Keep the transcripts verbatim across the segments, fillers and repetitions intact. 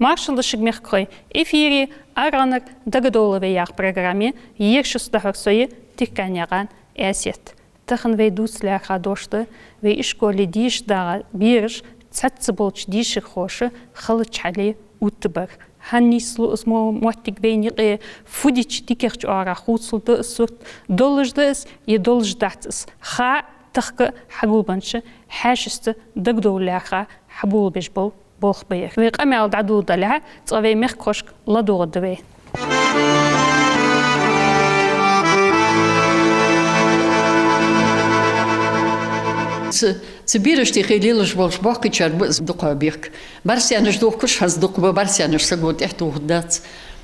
Маршал да шуга, мехкахой! Эфире «Аргӏанара дагадовла вай» яха программа я. Ер шу дӏахьор со я, Тирканаькъан Аьсет. Тахан вай дувца лаьрхӏа дош да вай ишколе деша дагӏа бераш цхьацца болча дешархоша халача хьале оттабар. Хӏана нийслу из мо-, моттиг вайна юкъе, фу дича дикагӏча оагӏорахьа хувцалургда из сурт, долаш да из е долаш дац из ха, тахка хьагулбеннача хьаьшашца дагадовла лаьрхӏа хьаболабеш бола болх ба ер. Вай къамаьл дӏадоладалехь, цкъа вай мехкахошка ладувгӏаргда вай. Цу, цу берашта юхе лелаш болча боккхийчар ба из дукхагӏа бехк. Барсаьнаш дохкаш хӏанз дукха ба, барсаьнаш саго тӏехьа тохаргдац.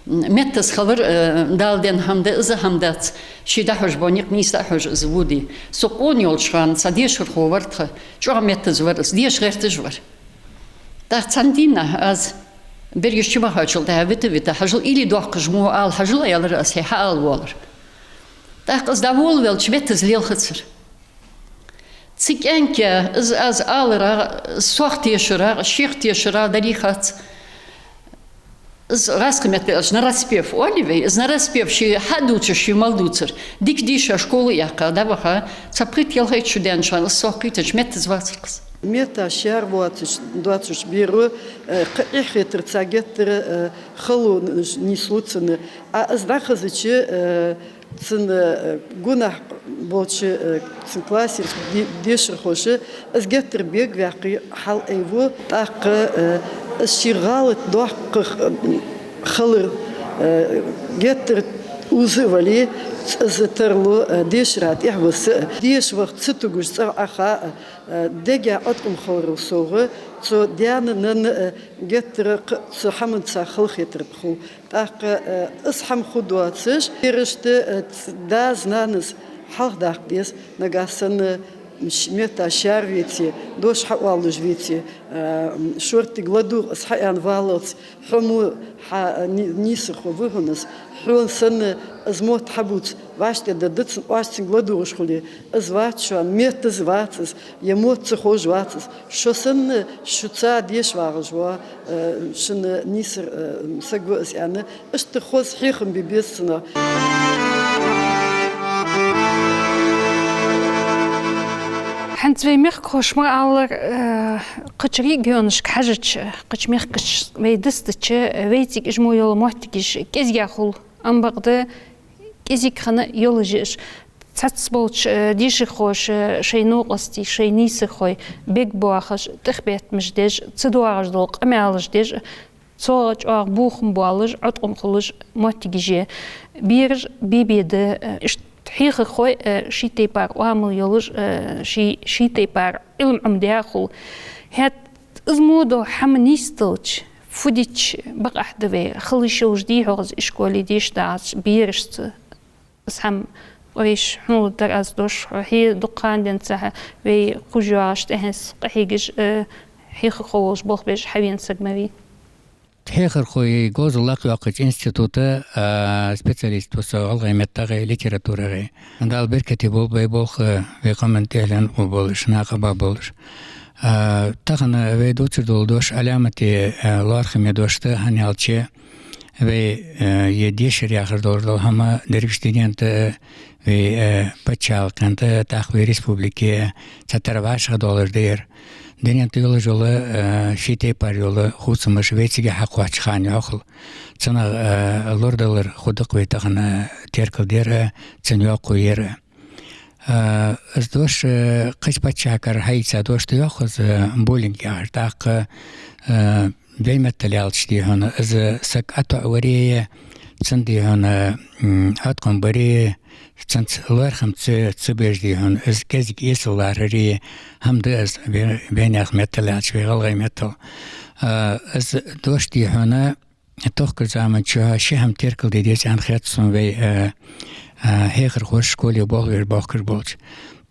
Меттаза хилар, э, Дала денна хӏама да, из а хӏама дац. Ше дӏахьош бола никъ нийса дӏахьош из воде. Со къона йолча хана цхьа дешархо вар тха, чӏоагӏа меттаза вар из, деша гӏерташ вар. Тӏаккха цхьан дийнахьа аз берригаш чу ма хьоачал тӏехьа вита-вита: «Хьажал, или доаккхаш мо ала хьажал», — аьлар аз, хӏе, хьаала воалар. Тӏаккха из дӏаволавелча, меттаза лелхацар. Цу кӏаьнка из аз аларах, сох тешарах, шийх тешарах дарий хац. Из гӏазкхий меттала аьлча нараспев оалий вай, из нараспев ше хьадувцаш, ше мел дувцар. Дика дийша школа яьккха дӏаваха, цхьа пхийтта-ялхайтта шу даьннача хана из сох кхийтача меттаза вацар-кх из. Метташ шаьра воацаш, доацаш беро, э, кхы эхь-хетар цхьа геттара, э, хало нийслу цунна. А из дӏахезача, э, цун, э, гонахьа болча, э, цун классерча де-, дешархоша из геттара бегаваьккхе хьалайву. Тӏаккха, э, из ший гӏалат доккха, э, хилар, э, геттара уза а вале, из тарлу, э, дешара тӏехьаваса а. Деша ваха ца тугаш цӏагӏа Ӏаха а, э, дега Ӏоткъам хиларал совгӏа, цу даьна-нанна, э, геттара кхы цу хӏаманца халахетар хул. Тӏаккха, э, из хӏама хургдоацаш, берашта, э, ц-, дас-нанас хьалхадаккха деза, нагахь санна ш-, метташ шаьра веце, дош хьаоалаш веце, э, м, шортига ладувгӏа из хьааьнна валлалца, хьо мо хьа, э, ни-, нийсархо ва хьона из, хьона санна из мотт хьабувца вӏаштӏехьдаргда цунна, оаш цунга ладувгӏаш хуле. Из вац шоана, меттаза вац из, е мотт ца ховш вац из. Шо санна шуца деша вагӏаш вола, э, шун нийсар, э, саг ва из аьнна, иштта хоза хьехам бе беза цунах. Хӏанз вай мехкахоша ма аллара, э, кхыча регионашка хьежача, кхыча мехкашка вай дастача, вайцига из мо йола моттигаш кӏезига хул. Ам бакъда кӏезига хинна йолаш я уж. Цхьацца болча, э, дешархоша шоай новкъостий, шоай нийсархой бегабоахаш, тӏехбеттамаш деш, ца доагӏаш дола къамаьлаш деш, цох чӏоагӏа бохам болаш, Ӏоткъам хулаш моттигаш я. Бераш бе-бе да, э, иштта хьехархой, э, ший тайпара оамал йолаш, э, ший, ший тайпара Ӏилма Ӏомадаь хул. ХӀаьта из мо дола хӀама нийсделча, фу дича бакъахьа да вай, хила йиш йолаш дий-хьогӀ из ишколе деша дагӀача берашца? Из хӀама вайша хьона ладар аз дош, хьо хье дукха ха денз цахьа вай кхувш йоагӀаш, тӀехьенца къахьегаш, э, хьехархо волаш болх беш хьавена саг ма вий. Хьехархой говзал лакхйоаккхача института, а, специалист ва со гӀалгӀай меттагӀеи литературагӀеи. Дала беркате болба вай болх, вай къаман тӀехьленна болаш, накъаба болаш. А, тахан вай дувцар дола дош Ӏаламате, а, лоархӀаме дош да, хӀана аьлча вай, а, е дешар яхар долаш дола хӀама дерригаш дунен тӀа, вай, а, паччахьалкхен тӀа, тӀаккха вай республике цхьатарра вӀашагӀдоалаш да ер. Дунен тӀа йолаш йола, а, ший тайпара йола хувцамаш вай цига хьакхоачача хана йоахал. Цунах, а, лорадалар хургда-кх вай тахан, а, теркалдер а, цун йоккхо ер а. А, из дош, а, кхыча паччахьалкхера хьаийца дош да йоах из, а, буллинг яхаш. ТӀаккха, а, вай меттала аьлча, дий хьона, из саг ӀотоӀавари, цун, дий хьона, м, Ӏоткъам бари, цунца лоархӀам ца, ца беш, дий хьона, из кӀезига эсала лархӀари, хӀама да из вай, вайнаьха меттала аьлча, вай гӀалгӀай меттала. А, из дош, дий хьона, тохкарча заман чухь ши хӀама теркалде деза аьнна хет сона вай, а, а, хьехархоша, школе болх беш бохкаш болча.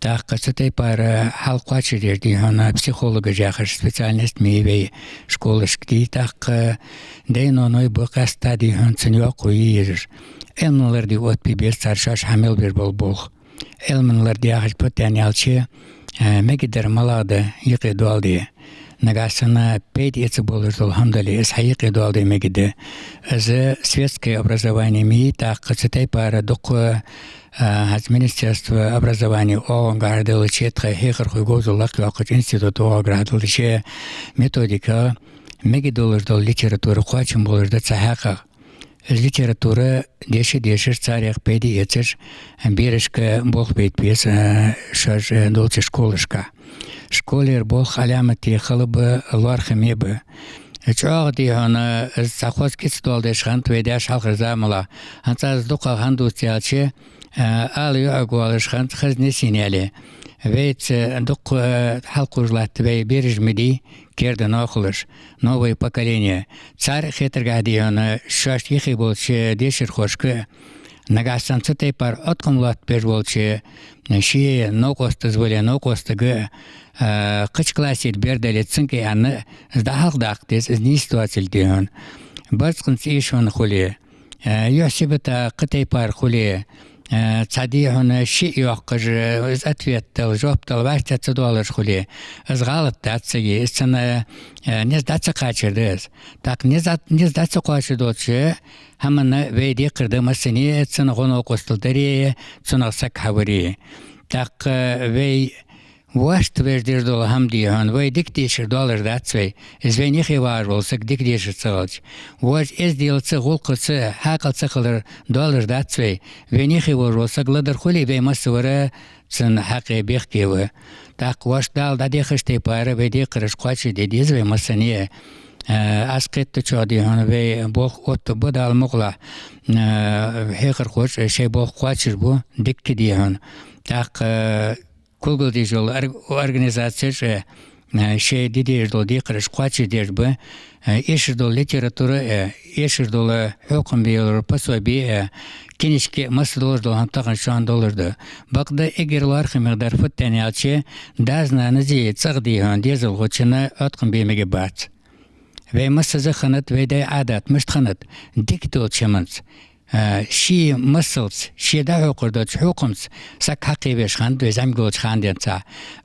ТӀаккха цу тайпара хьал кхоачашдеш, дий хьона, психологаш яхаш специальность ма йий вай школашка, дий, тӀаккха даьй-ноаной ба къаьстта, дий хьона, цун йоккхо йий ераш. Ӏилман ларде оттабе беза цар шоаш хьа мел беш бола болх. Ӏилман лард яхача путен аьлча, э, мегаргдар малагӀа да юкъе доал де. нагахьа санна пайда эца болаш дола хӀама дале, из хьаюкъе доал де мегаргда. Из светское образование ма йий, тӀаккха цу тайпара дукха, а, хӀанз министерство образования оагӀонгахьара делча, тха хьехархой говзал лакхйоаккхача института оагӀорахьара делча, методика мегаргдолаш дола литература кхоачам болаш да цу хьакъехьа. Из литература деша дешаш, царех пайда эцаш, берашка болх бейта беза, а, шоаш, а, долча школашка. Школера болх Ӏаламате хала ба, лоархӀаме ба. ЧӀоагӀа, дий хьона, из цхьа хоза кица доал деш хиннад вай даьша хьалхарча замалахьа. ХӀанз аз дукха хӀана дувц аьлча, а, ала йоӀаг воалаш хиннад хазне сийна яле. Вайца дукха, а, хьалкхувш латт вай бераш ма дий, керда ноахалаш, новое поколение. Цар хетаргахьа, дий хьона, шоашта юхе болча дешархошка, нагахьа санна цу тайпара Ӏоткъам лоаттабеш волча ший новкъост из вале, новкъостага, а, кхыча классе бер дале, цунга аьнна, из дӀахьалхадаккха деза, из нийса доацилга, дий хьона. Барзкъанца эшавенна хуле, а, юхь-сибата кхы тайпара хуле, а, цхьа, дий хьона, шиъ йоаккхаш, из ответ дала, жоп дала вӀаштӀехьа ца доалаш хуле, из гӀалат дац цига, из цунна, а, низ дӀа ца кхачар да из. ТӀаккха низ дӀа-, низ дӀа ца кхоачаш долча хӀаманна вай декхар да массане, цунна гӀо-новкъостал даре, цунах саг хьаваре. ТӀаккха вай воашта веш деш дола хӀама, дий хьона, вай дика дешар доалаш дац вай, из вайна юхе вагӀаш вола саг дика дешаш ца хилча. Вож эзделаца, гӀулакхаца, хьаькъал ца хилар доалаш дац вай, вайна юхе волаш вола саг ладар хуле, вай массавар цун хьакъе бехке ва. ТӀаккха вӀашта Дала дӀадехача тайпара вай декхараш кхоачашде деза вай массане. Э, аз кхетачох, дий хьона, вай болх оттаргба Дала мукъалахь. Э, хьехархоша шоай болх кхоачашбу, дика, дий хьона. ТӀаккха, э, кулгал деш йола ор-, организацеш, э, э, шоай де дезаш дола декхараш кхоачашдеш ба, э, эшаш дола литература, э, эшаш дола хьокхам бе йола пособи, э, кинишка, масса долаш дола хӀама тахан шоана долаш да. Бакъда эггара лоархӀаме дар фуд аьнна аьлча, дас-нанас цӀагӀа, дий хьона, дезалхочунна Ӏоткъам бе мегаш бац. Вай массаза хиннад вай дай Ӏадат, мишта хиннад, дика долча хӀаманца, а, ший масалца, ше дӀахьокхаш долча хьокхамца саг хьакхевеш хиннад вай зӀамига волча хана денз.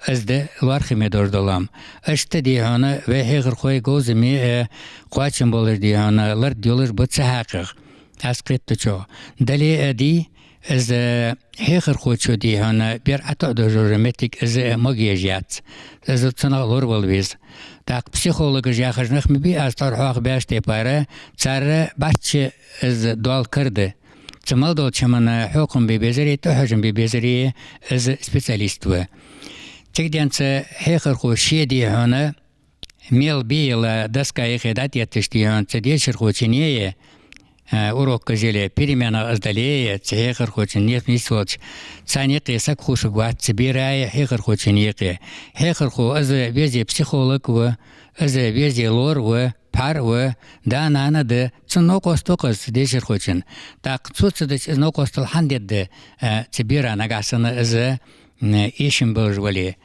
Из да лоархӀаме долаш дола хӀама. Иштта, дий хьона, вай хьехархой говзаме, э, кхоачам болаш, дий хьона, лард йолаш ба цу хьакъехьа. Аз кхетачох. Дале а дий, из, э, хьехархочо, дий хьона, бер ӀотоӀадеш йола моттиг из, э, могаш яц. Из цунах лоравала веза. ТӀаккха психологаш яхаш нах ма бий, аз тӀехьа хьоахабаьча тайпара, цар бӀарчча из доал кара да. Цу мел долча хӀаманна хьокхам бе безари, тӀахьожам бе безари из специалист ва. Цига денз хьехархо ше, дий хьона, мел бе йола доска юхе дӀатӀаетташ, дий хьона, цу дешархочунна е, э, урокаш яле, переменах из дале, цу хьехархочун, нес-, нийсволча, царна юкъе саг ховшаргвац цу бера е хьехархочунна юкъе. Хьехархо из веза психолог ва, из веза лор ва, пхьар ва, да-нана да, цун новкъост ва-кх из дешархочун. ТӀаккха цо ца дича из новкъостал хӀана дергда, э, цу бера, нагахьа санна из, э, эшам болаш вале,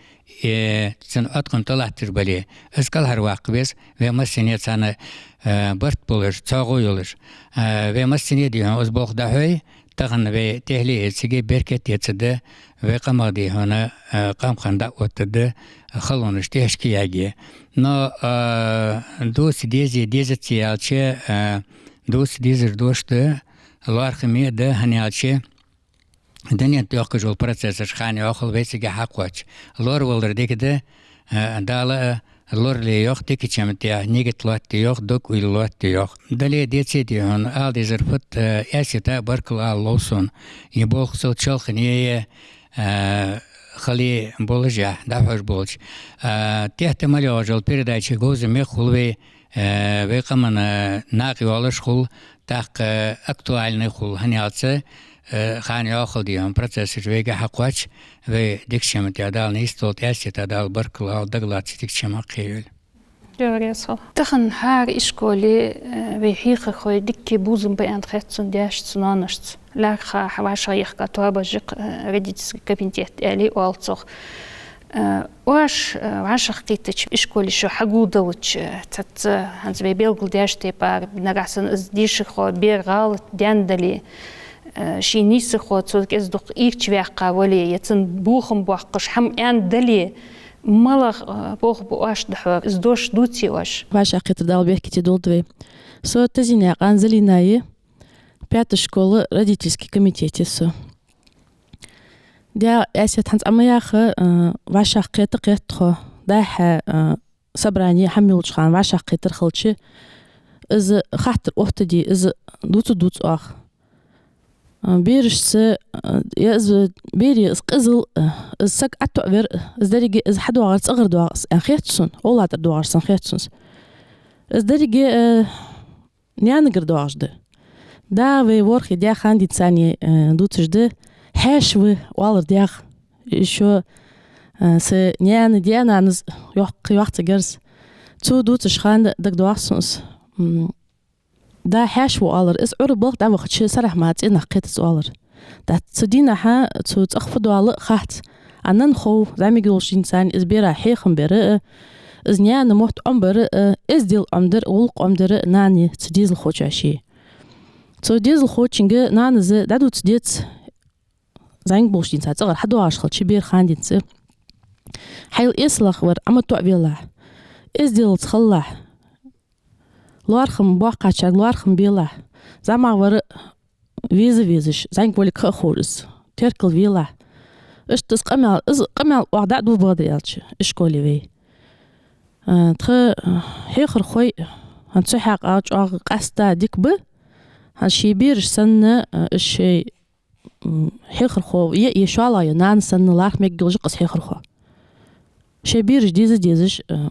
э, цун Ӏоткъам тӀалатташ бале, из кӀалхарваккха веза, вай массане царна, э, барт болаш, цхьоагӀо йолаш. Э, вай массане, дий хьона, из болх дӀахьой, тахан вай тӀехьале эцаргда, беркат эцаргда, вай къамах, дий хьона, э, къам-хана дӀаоттаргда, халонаш тӀехьашка яьгий. Но, э, дувца дезе, дезац аьлча, э, дувца дезаш дош да, лоархӀаме да, хӀана аьлча, дунен тӀа йоахкаш йола процессаш хана йоахал вай цига хьакхоач. Лоравалар дика да, э, Дала, э, лорале йоах, дикача хӀаман тӀа нигат лоаттаде йоах, дог-уйла лоаттаде йоах. Дале а деце а, дий хьона, ала дезар фуд, э, Аьсита баркал ала лов сона. Е болх цул чоалхане е, э, хала болаш а, дӀахьош болча. Э, тӀехьа-тӀа мел йоагӀаш йола передача говза мех хул вай, э, вай къаман, э, накъайоалаш хул, тӀаккха, э, актуальни хул, хӀана аьлча, э, хана йоахал, дий хьона, процессаш вайга хьакхоач, вай дикача хӀаман тӀа Дала нийсдолда, Аьсита Дала баркал ала, дагалаца дикача хӀамах кхейойла. Тахан хӀара ишколе, э, вай хьехархой дикка бувзам ба аьнна хет сона даьшца, ноаношца. ЛаьрхӀа вӀашагӀъяьхка тоабаш я-кх, э, родительский кабинет аьле оал цох. Э, оаш, э, вӀашагӀкхийтача, ишколе шо хьагулденнача, э, цхьацца, хӀанз вай белгалдаьча тайпара, нагахьа санна из дешархо бер гӀалат даьнна дале, э, ший нийсархо цо кӀезиг-дукха ийрчаваьккха вале, е цунна бохам боаккхаш хӀама аьнна дале, МалагӀа, э, болх ба оаш духьа, из дош дувце оаш? ВӀашагӀкхетар Дала беркате долда вай. Со Тазинаькъан Залина я, пятая школа, родительский комитет я со. Даьра, Эсет, хӀанз Ӏа ма яххий, э, вӀашагӀкхета кхетта тхо. Дехьа, э, собрани хӀама йолча хана вӀашагӀкхетар хилча, из хаттар оттаде, из дувца дувц оаха. Э, берашца, э, я из берий из къизал, э, из саг ӀотоӀавар, из деррига из хьадоагӀар цӀагӀара доагӀа аьнна хет сона, овлатӀара доагӀар санна хет сона. Из деррига, э, наьнагара доагӀаш да. Да вай ворхӀе даь хана денз царна, э, дувцаш да, хьаьша ва оалар даьх. Ишо, э, са наьна, даь-нанас йоккха, йоккха цӀагӀарс. Цо дувцаш хана дагадоагӀа сона из. М, да хьаьша ва оалар, из Ӏуйрийна балха дӀавахача сарахьа мара цӀенах кхетац оалар. ТӀаккха цу дийнахьа цу цӀагӀа фу доал хац. А нанна хов, зӀамига йолча денз царна из бера хьехам бер а, из наьна мотт Ӏомабар а, эздел Ӏомадар, гӀулакх Ӏомадар а нанна цу дезалхочоа ший. Цу дезалхочунга нанас дӀадувца дезац, зӀамига болча денз цӀагӀара хьадоагӀаш хилча бер хана денз. Хьайл эсалагӀа вар Ӏа ма тоӀавелахь, эзделца хилалахь, лоархӀам боккхачарга лоархӀам белахь, зӀамагӀа вар веза везаш, зӀамига волга ха а ховш из, теркалвелахь. Иштта из къамаьл, из къамаьл оаха дӀа а ду, бакъдар аьлча, ишколе вай. Э, тха, э, хьехархой, хӀанз цу хьакъехьа чӀоагӀа къаьстта дика ба, хӀанз ший бераш санна, э, уж шоай, м, хьехархо я, е шоллагӀа я, нана санна лархӀа мегаш я-кх из хьехархо. Шоай бераш деза дезаш, э,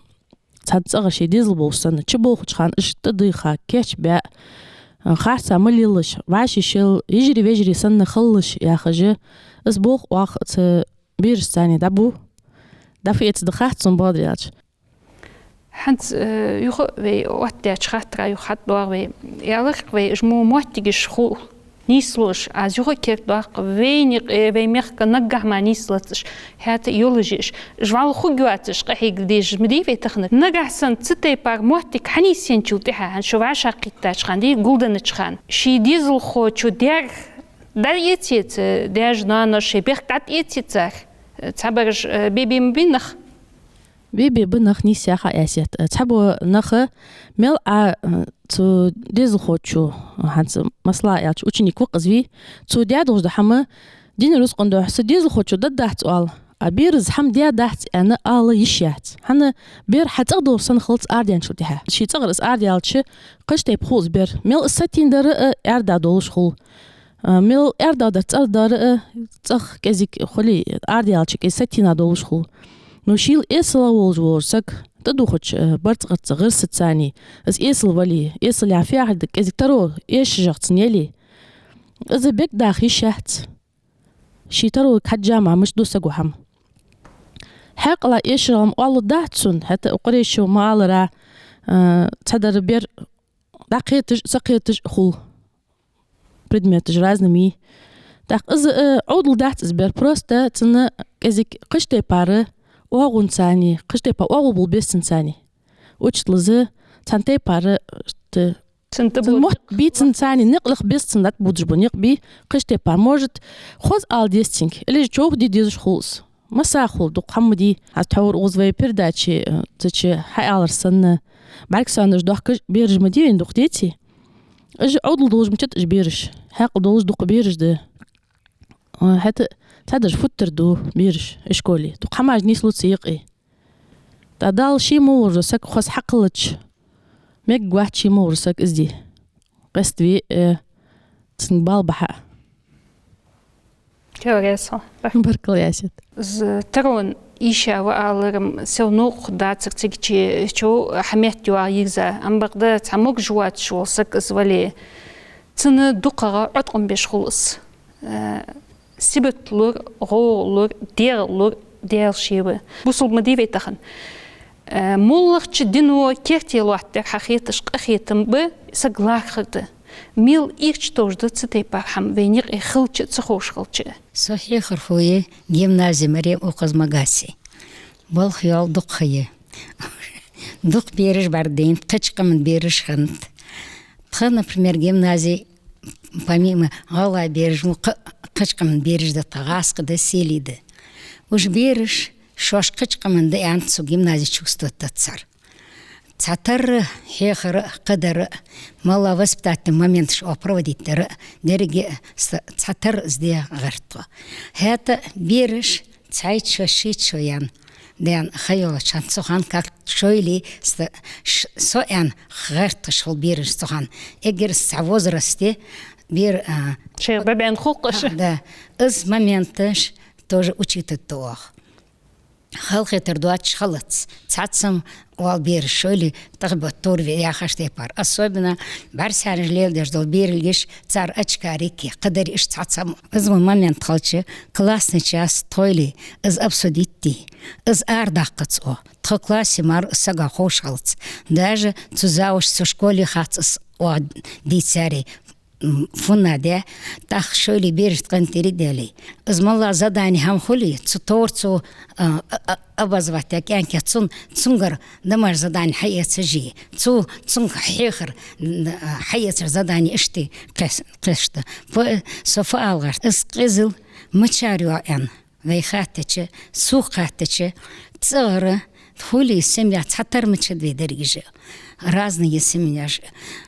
цхьан цӀагӀара шоай дезал болаш санна, чуболхача хана уж тӀадийха, кийчбаь, э, харцахьа ма лелаш, вӀаши шел йижарий-вежарий санна хилалаш, яхаш, из болх оаха цу берашца царна дӀабу. ДӀа фу эцаргда хац сона, бакъдар аьлча. ХӀанз, э, юха вай оттадаьча хаттара юха хьатӀадоагӀа вай. Ялархьа вай, уж мо моттигаш хул нийслуш, аз юха кердадоаккх, вайна юкъе, вай мехка наггахьа мара нийслац уж, хӀаьта а йолаш я уж. Уж вӀалла хургйоацаш къахьега дезаш ма дий вай тахан. Нагахьа санна цу тайпара моттиг хьанийсъенначул тӀехьагӀа, хӀанз шо вӀашагӀкхийттача хана, дий, гулденнача хана, ший дезалхочо даьр дӀаэций цу даьш-ноанош, шоай бехк дӀатӀаэций цар? Цхьабараш, э, бе-бе ма бий нах? Бе-бе ба нах, нийса яхар, Эсет. Цхьабола нах, мел а, э, цу дезалхочо, хӀанз, масала аьлча, ученик ва-кх из, вий, цо даь долаш дола хӀама, дина рузкъан духьа са дезалхочо дергдац оал, а берас хӀама даьдац аьнна ала йиш яц. ХӀана, бер хьа цӀагӀа долаш санна хилац арадаьнначул тӀехьагӀа. Ший цӀагӀара из арадаьлча, кхыча тайпара хул из бер. Мел из сатийна дар а арадаь долаш хул. А, мел арадаьдар, цӀагӀа дар а, цӀагӀа кӀезига хуле, арадаьлча кӀезига сатийна долаш хул. Но шийла эсалагӀа волаш вола саг тӀадувхача, а, барзкъарца, гӀирсаца царна, из эсала вале, эсала фу яхар да, кӀезига таро эшаш цунна яле, из бегдаха йиш яц. Ший таролга хьежжа мара мишта ду саго хӀама. Хьаькъала эшаргӀа-м оаларгдац цунна, хӀаьта а Къурейшо ма аллара, а, цхьадар бер дӀакхеташ, ца кхеташ хул. Предметаш разными. ТӀаккха из, э, Ӏовдал дац из бер, просто цунна кӀезига кхыча тайпара оагӀонца царна, кхыча тайпара оагӀув бала беза цунна царна. Учителас цхьан тайпара, э, т-, цунна тӀа цунна бу мотт бий цунна царна, никъ лаха беза цунна, дӀатӀабодаш бола никъ бий, кхыча тайпара. Может, хоза ала деза цунга, или же човхаде дезаш хул из. Масса хул, дукха хӀама ма дий. Аз тхьовра укхаза вай передаче, э, цу чу хьааьлар санна, бӀаргсанаш дохкаш бераш ма дий вайна дукха, деций? Уж Ӏовдал долаш ма дий уж бераш. Хьаькъал долаш дукха бераш да. Э, хӀаьта цхьадараш футтар ду бераш ишколе. Дукха хӀамаш нийслу цу юкъе. ТӀаккха Дала ший мугӀар саг хоза хьакхеллача, мегаш вац ший мугӀар саг из де. Къоаставе, э, цунга бала бахьа. Чевресо. Баркал, Эсет. Из тарон эша ва аларам сел новкъа дацар цига чу, чу хьаметта йоагӀа йирза. Ам бакъда цхьа могаш воацаш вола саг из вале, цунна дукхагӀа Ӏоткъам беш хул из. Э, сибат лур, гӀо лур, дегӀ лур Даьла ше ва. Бусалба ма дий вай тахан. Э, моллагӀча дино керте лоаттар хьахеташ къахетам ба, саг лархӀар да. Мел ийрча товш да цу тайпара хӀама, вайна юкъе хилча а, ца ховш хилча а. Со хьехархо я гимназе «Марем» укхаза Магасе. Балха йоал дукха ха я. Дукха бераш бӀаргадайнад, кхыча къаман бераш хиннад. Тха, например, гимназе, помимо гӀалгӀай бераш, ву кха-, кхыча къаман бераш да, тха гӀазкхий да, селий да. Уж бераш шоаш кхыча къаман да аьнна цу гимназечу студенташа. Цхьатарра хьехар а, кхыдар а, моллагӀа воспитательни моменташ оаха проводить дар а, деррига а ста цхьатарра из де гӀерт тхо. ХӀаьта бераш цхьайтта шо, шийтта шо яьнна, даьнна ха йолча хана, цу хана как шоайла ста ш-, со аьнна гӀерт тхо шоайла бераш цу хана. Эггара цхьа возрасте бер, а, шоай бабен хукъаш. Да, из моменташ тоже учитывать ду оаха. Халахетар доацаш хилац. Цхьацца ма оал бераш шоайла тӀехьа бутт тур ве яхаш тайпара. Особенно бӀаргсаьнаш леладеш дола берилгаш, цар очкарики, кхыдараш цхьацца ма. Из ма момент хилча, классный час тхоайла из обсудить де, из арадаккхац оаха. Тха классе мара сага ховш хилац. Даже цу завуч, цу школе хац из оаха дийцари. М, фуннагӀа де, тӀаккха шоайла бераш къинтӀера даьле. Из моллагӀа задани хӀама хуле, цу товр цу, а, а, а, обозвать яь кӀаьнка цун, цунгара домашни задани хьаэцаш е. Цу, цунга хьехар, н-, а, хьаэцар задани иштта кхес-, кхесташ да. Фу-, со фу ала гӀерт. Из къизал мичара йоагӀа аьнна вай хаьттача, сога хаьттача, цӀагӀара хуле семья цхьатарра ма ца да вай деррига а. Разные семьяш,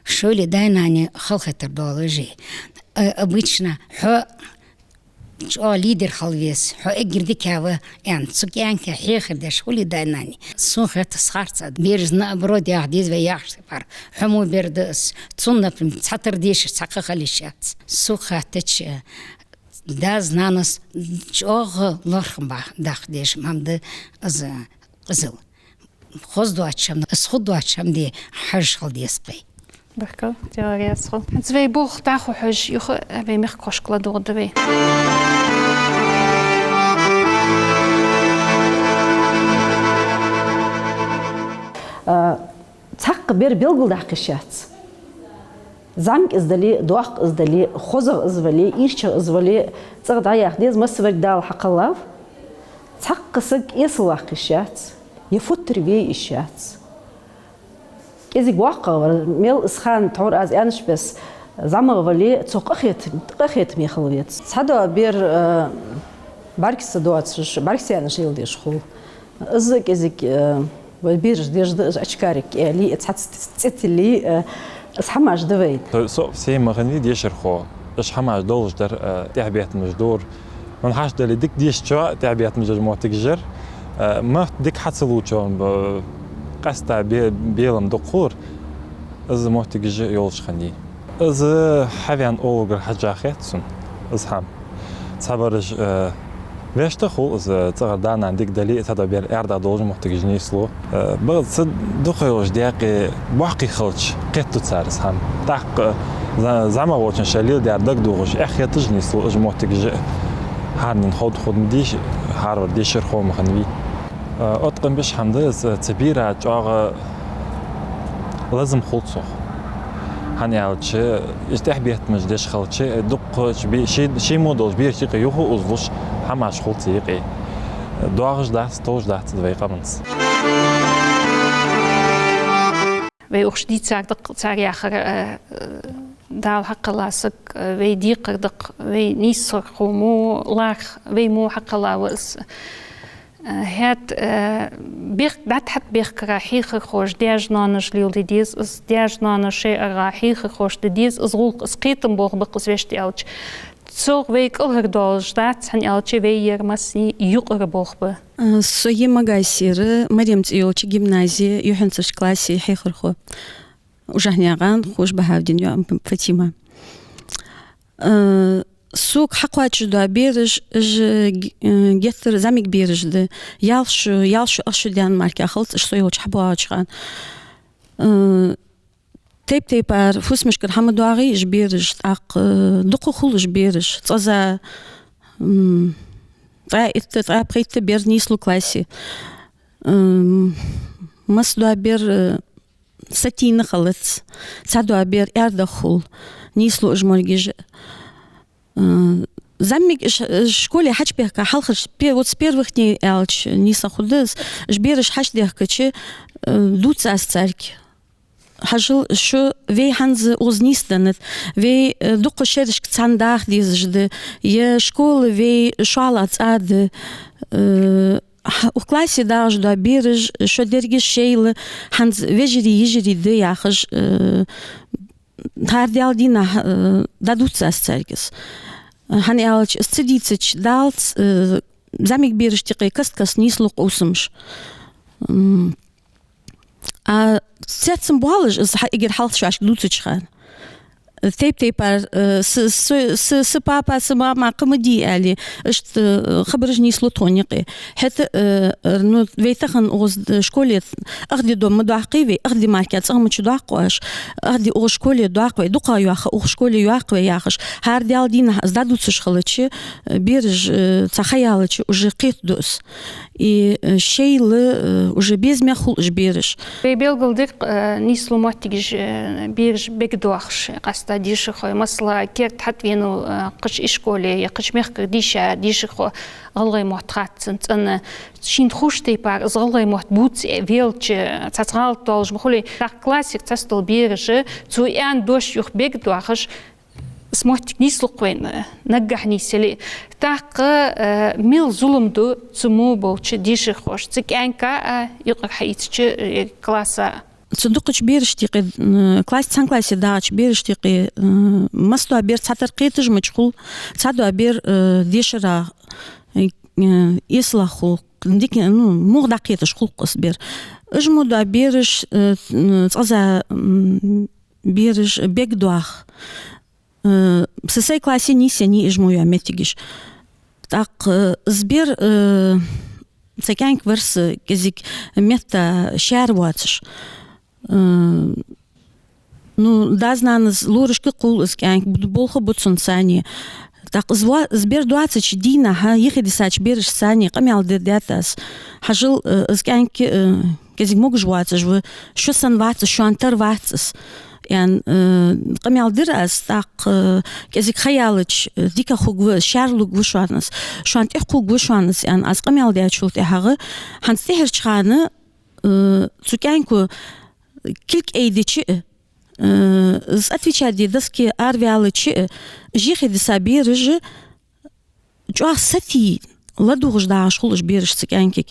шоайла даь-нана халахетар долаш а. Э, обычно хьо чӀоагӀа лидер хила веза, хьо эггара дикагӀа ва аьнна, цу кӀаьнка хьехар деш хуле даь-нана. Сона хет из харц да. Бераш наоборот яха деза вай яхаш тайпара. Хьо мо бер да из. Цунна, например, цхьатарра дешаш цхьаккха хила йиш яц. Сога хаьттача, дас-нанас чӀоагӀа лоархӀам ба-, даккха дезаш хӀама да из къизал. Хоза доацаш хӀама, из хургдоацаш хӀама де хьажа хила деза-кх вай. Баркал, Даьла раьза хилва. ХӀанз вай болх дӀахо хьожаш, юха вай мехкахошка ладувгӀаргда вай. А, цхьаккха бер белгалдаккха йиш яц. ЗӀамига из дале, доккха из дале, хозагӀа из вале, ийрчагӀа из вале, цӀагӀа дӀаяха деза, массаварг Дала хьакхеллав. Цхьаккха саг эсала ваккха йиш яц, е футтара ве йиш яц. КӀезига воккхагӀа вар, мел из хана тхьовра аз аьннача бесса, зӀамагӀа вале, цох къахет-, къахетаме хила веза. Цхьадола бер, э, бӀаргса доацаш, бӀаргсаьнаш леладеш хул. Из кӀезига, э, вай бераш деш да, из очкарик аьле, цхьацца цӀи тилле, э, из хӀамаш да вайна. Со, со семья ма хиннавий дешархо, уж хӀамаш долаш дар, э, тӀехьабеттамаш дора. Ман хьашт дале, дика дешачоа тӀехьабеттамаш деш моттигаш яр. Э, мотт дика хьа ца лувчоа, б-, къаьстта бе-, белам дукха хулар, из моттигаш йолаш хиннай. Из хьавена оаларгара хьежжа хет сона из хӀама. Цхьабараш, э, вешта хул из, цӀагӀара да-нана дика дале, цхьадола бер аьрда долаш моттигаш нийслу. Э, бакъда цу дукха йолча даькъе боккхий хилча кхетаду цар из хӀама. ТӀаккха за-, зӀамагӀа волчунна шоаш леладаьр дагадоагӀаш, эхь хеташ нийслу уж моттигаш. ХӀаранена ховргда-ховргда ма дий, хӀаравар дешархо ма хиннавий. Э, оттакъам беш хӀама да из, цу бера чӀоагӀа лазам хул цох. ХӀана аьлча, уж тӀехьабеттамаш деш хилча, дуккхача бе-, ший, ший мо долча берашта юкъе юха а узалуш, хӀамаш хул цу юкъе. ДоагӀаш дац, товш дац из вай къаманца. Вай укхаза дийцар да-кх цар яхар, э, э, Дала хьакхелла саг, э, вай декхар да-кх, вай нийсархо мо, лархӀ, вай мо хьакхелла ва из. Э, хӀаьта, э, бехк-, дӀатӀахьатта бехкара хьехархоша даьша-ноаноша леладе деза из, даьша-ноаноша шоай аргӀагӀа хьехархошта де деза из гӀулакх, из кхетам болх ба-кх из, вешта аьлча. Цох вай кӀалхардоалаш дац, хӀана аьлча вай ер массане юкъара болх ба. Э, со я Магасера Марем цӀи йолча гимназе юххьанцарча классе хьехархо. Ужахьнаькъан Хушбахьавдина йоӀ Фатима. Э, сога хьакхоачашдола бераш, уж, э, геттара зӀамига бераш да. Ялх шу, ялх шу, ах шу даьнна мара хилац уж со йолча хьабоагӀача хана. Э, тайп-тайпара фусамашкара хӀама доагӀий уж бераш, тӀаккха, э, дукха хул уж бераш. ЦӀаза, м, ткъаь итт, ткъаь пхийтта бер нийслу классе. М, массадола бер, э, сатийна хилац. Цхьадола бер аьрда хул. Нийслу уж моргиж. Э, зӀамига ш-, школе хьачубехка хьалхарча, пе-, вот с первых дней аьлча нийса хургда из, уж бераш хьачудехкача, э, дувц аз царга. Хьажал, шу вай хӀанз укхаза нийсденнад, вай, э, дукха шерашка цхьана даха дезаш да, е школа вай шоллагӀа цӀа да, э, Хьа, укх классе дагӀаш дола бераш, шо дерригаш шоайла, хӀанз вежарий, йижарий да яхаш, э, хӀара Даьла дийнахьа, э, дӀадувц аз царга из. ХӀана аьлча, из ца дийцача далац, э, зӀамига берашта юкъе каст-каста нийслу къовсамаш. М, а цецам боалаш, из хьа-, эггара хьалха шоашка дувцача хана. Тайп-тайпара, э, с-, с-, с-, са папа, са мама кхы ма дий аьле, иштта, э, хабараш нийслу тхона юкъе. ХӀаьта, э, р-, ну, вай тахан укхаза д-, школе ах ди дом ма доаккхий вай, ах ди мара-кх цӀагӀа ма чудоаккх оаш, ах ди укхаза школе доаккх вай, дукхагӀа йоах, укх школе йоаккх вай яхаш, хӀара Даьла дийнахьа из дӀадувцаш хилча, э, бераш, э, цхьа ха яьлча, уже кхетаду из. И, э, шоайла, э, уже безамегӀа хул уж бераш. Вай белгалдир-кх, э, нийслу моттигаш, э, бераш бегдоахаш, къаьстта дешархой. Масала, керда хьатӀавенав, э, кхыча ишколе е кхыча мехкара дийша дешархо, гӀалгӀай мотт хац цунна цӀена. Шийна ховш тайпара из гӀалгӀай мотт бувца велча, цхьацца гӀалат долаш ма хулий. ТӀаккха классера цхьацца дола бераш, цо аьнна дош юха бегдоахаш, из моттиг нийслу-кх вайна, наггахьа нийсъяле. ТӀаккха, э, мел зулам ду цу мо болча дешархошта, цу кӀаьнка а, юкъера хьаийцача, э, класса а. Цу дукхача берашта юкъе, м, классе, цхьан классе дагӀача берашта юкъе, м, масса дола бер цхьатарра кхеташ мича хул, цхьа дола бер, э, дешара, э, э, эсалагӀа хул, дика, ну, мугӀ дӀакхеташ хул-кх из бер. Уж мо дола бераш, э, м, цкъаза, м, бераш бегдоах. Э, са сай классе нийсъеннай уж мо йола моттигаш. ТӀаккха, э, из бер, э, са кӀаьнк вар са кӀезига метта шаьра воацаш. Э, ну, дас-нанас лорашка кхувл из кӀаьнк, бу-, болх бу цунцара. ТӀаккха из ва-, из бер доацача дийнахьа, юхедисача берашцара къамаьл дир даьд аз. Хьажал, э, из кӀаьнк, э, кӀезига могаш воацаш ва, шо санна вац из, шоана тара вац из, аьнна, э, къамаьл дир аз, тӀаккха, э, кӀезига ха яьлча, э, дика хургва из, шаьрлургва шоана из, шоана тӀехьа кхургва шоана из, аьнна, аз къамаьл даьчул тӀехьагӀа, хӀанз тӀехьарча хана, э, цу кӀаьнко кулг айдича, э, из отвечать де доске араваьлча, э, юхедиса бераш чӀоагӀа сатийна ладувгӀаш дагӀаш хул уж бераш цу кӀаьнкага.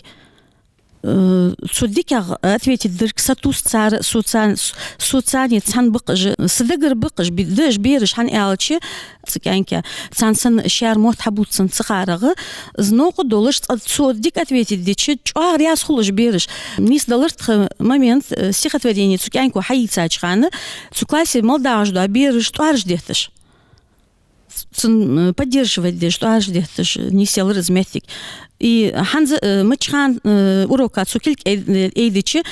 Э, цо дикагӀа ответить дир-кх, сатувс цар, соца-, соцане цхьана ба-кх уж, са дагара ба-кх уж, би-, да уж бераш, хӀана аьлча, цу кӀаьнка, царна санна шаьра мотт хьабувца цхьа ца харагӀа, из новкъа долаш, цкъа цо дика ответить дича, чӀоагӀа раьза хул уж бераш. Нийсдалар тха момент, э, стихотворени цу кӀаьнко хьаийцача хана, цу классе мел дагӀаш дола бераш тӀоараш детташ. Цунна, э, поддерживать деш, тӀоараш детташ, э, нийсъялар из моттиг. И хӀанз, э, маччахьа, э, урока цо кулг ай-, э, айдича,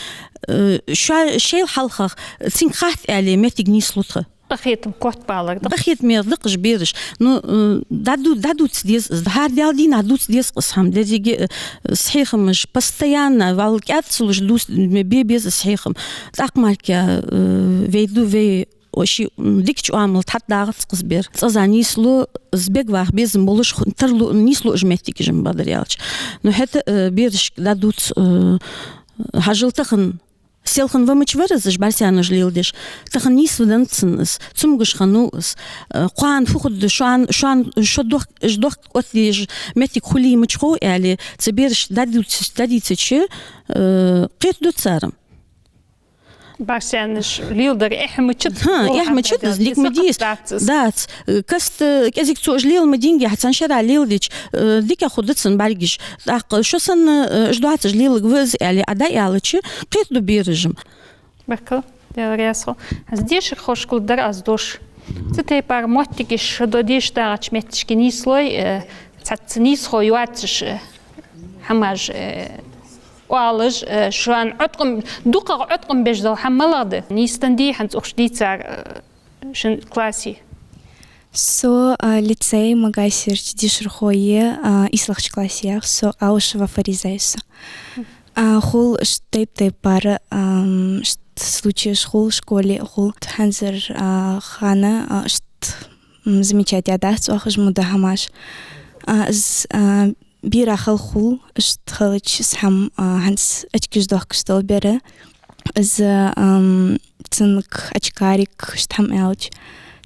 э, шо-, шоайла хьалхагӀа, цунга хатта аьле моттиг нийслу тха. Къахетам котбалар да. Къахетаме да-кх уж бераш. Ну, э, дӀаду-, дӀадувца деза из, хӀара Даьла дийнахьа дувца деза-кх из хӀама. Деррига, э, из хьехамаш постоянно, валла кӀаьда ца луш дувц-, бе беза из хьехам. ТӀаккха мара-кх, э, вай ду, вай О, ший, м, дикача оамалца хьатӀадагӀац-кх из бер. ЦӀаза нийслу, из бегваха безам болаш ху-, тарлу, нийслу уж моттигаш, бакъдар аьлча. Ну, хӀаьта, э, берашка дӀадувц, э, хьажал тахан, селхан ва мича вар из, уж бӀарсаьнаш леладеш. Тахан нийсвеннав цунна из, цамогаш хиннав из. Э, кхоана фу хургда, шоана, шоана, шо дохк-, уж дохк оттаеш моттиг хулий мича хов аьле, цу берашта дӀадувц-, дӀадийцача, э, кхетаду цар-м. БӀарсаьнаш леладар эхь мичад? ХӀа, эхь мичад из, дика ма дий из. Дац. Каст, э, кӀезига цо уж лела ма динге, хьа царна шера леладича, э, дика хургда цун бӀаргаш. ТӀаккха шо санна, э, уж доацаш леларгва из аьле, Ӏа дӀааьлча, кхетаду бераш-м. Баркал, Даьла раьза хилва. Аз дешархошка лургдар аз дош. Цу тайпара моттигаш шо деш дагӀача метташка нийслой, э, цхьацца нийсхо йоацаш, э, хӀамаш, э, оалаш, э, шоана Ӏоткъам, дукхагӀа Ӏоткъам беш дола хӀама малагӀа да? Нийсденнадий хӀанз укх чу дийцар, э, шун классе? Со, а, лицей Магасерча дешархо я, а, ийслагӀча классе я со, Аушева Фариза я со. А, хул иштта тайп-тайпара, ам, иштта случаеш хул, школе хул. ХӀанзарча, а, хана, а, иштта, м, замечать даьдац оаха уж мо дола хӀамаш. А, из, а, бера хала хул, иштта хилча из хӀама, а, хӀанз очкаш доахкаш дола бер. Из, ам, цунга очкарик, иштта хӀама аьлча,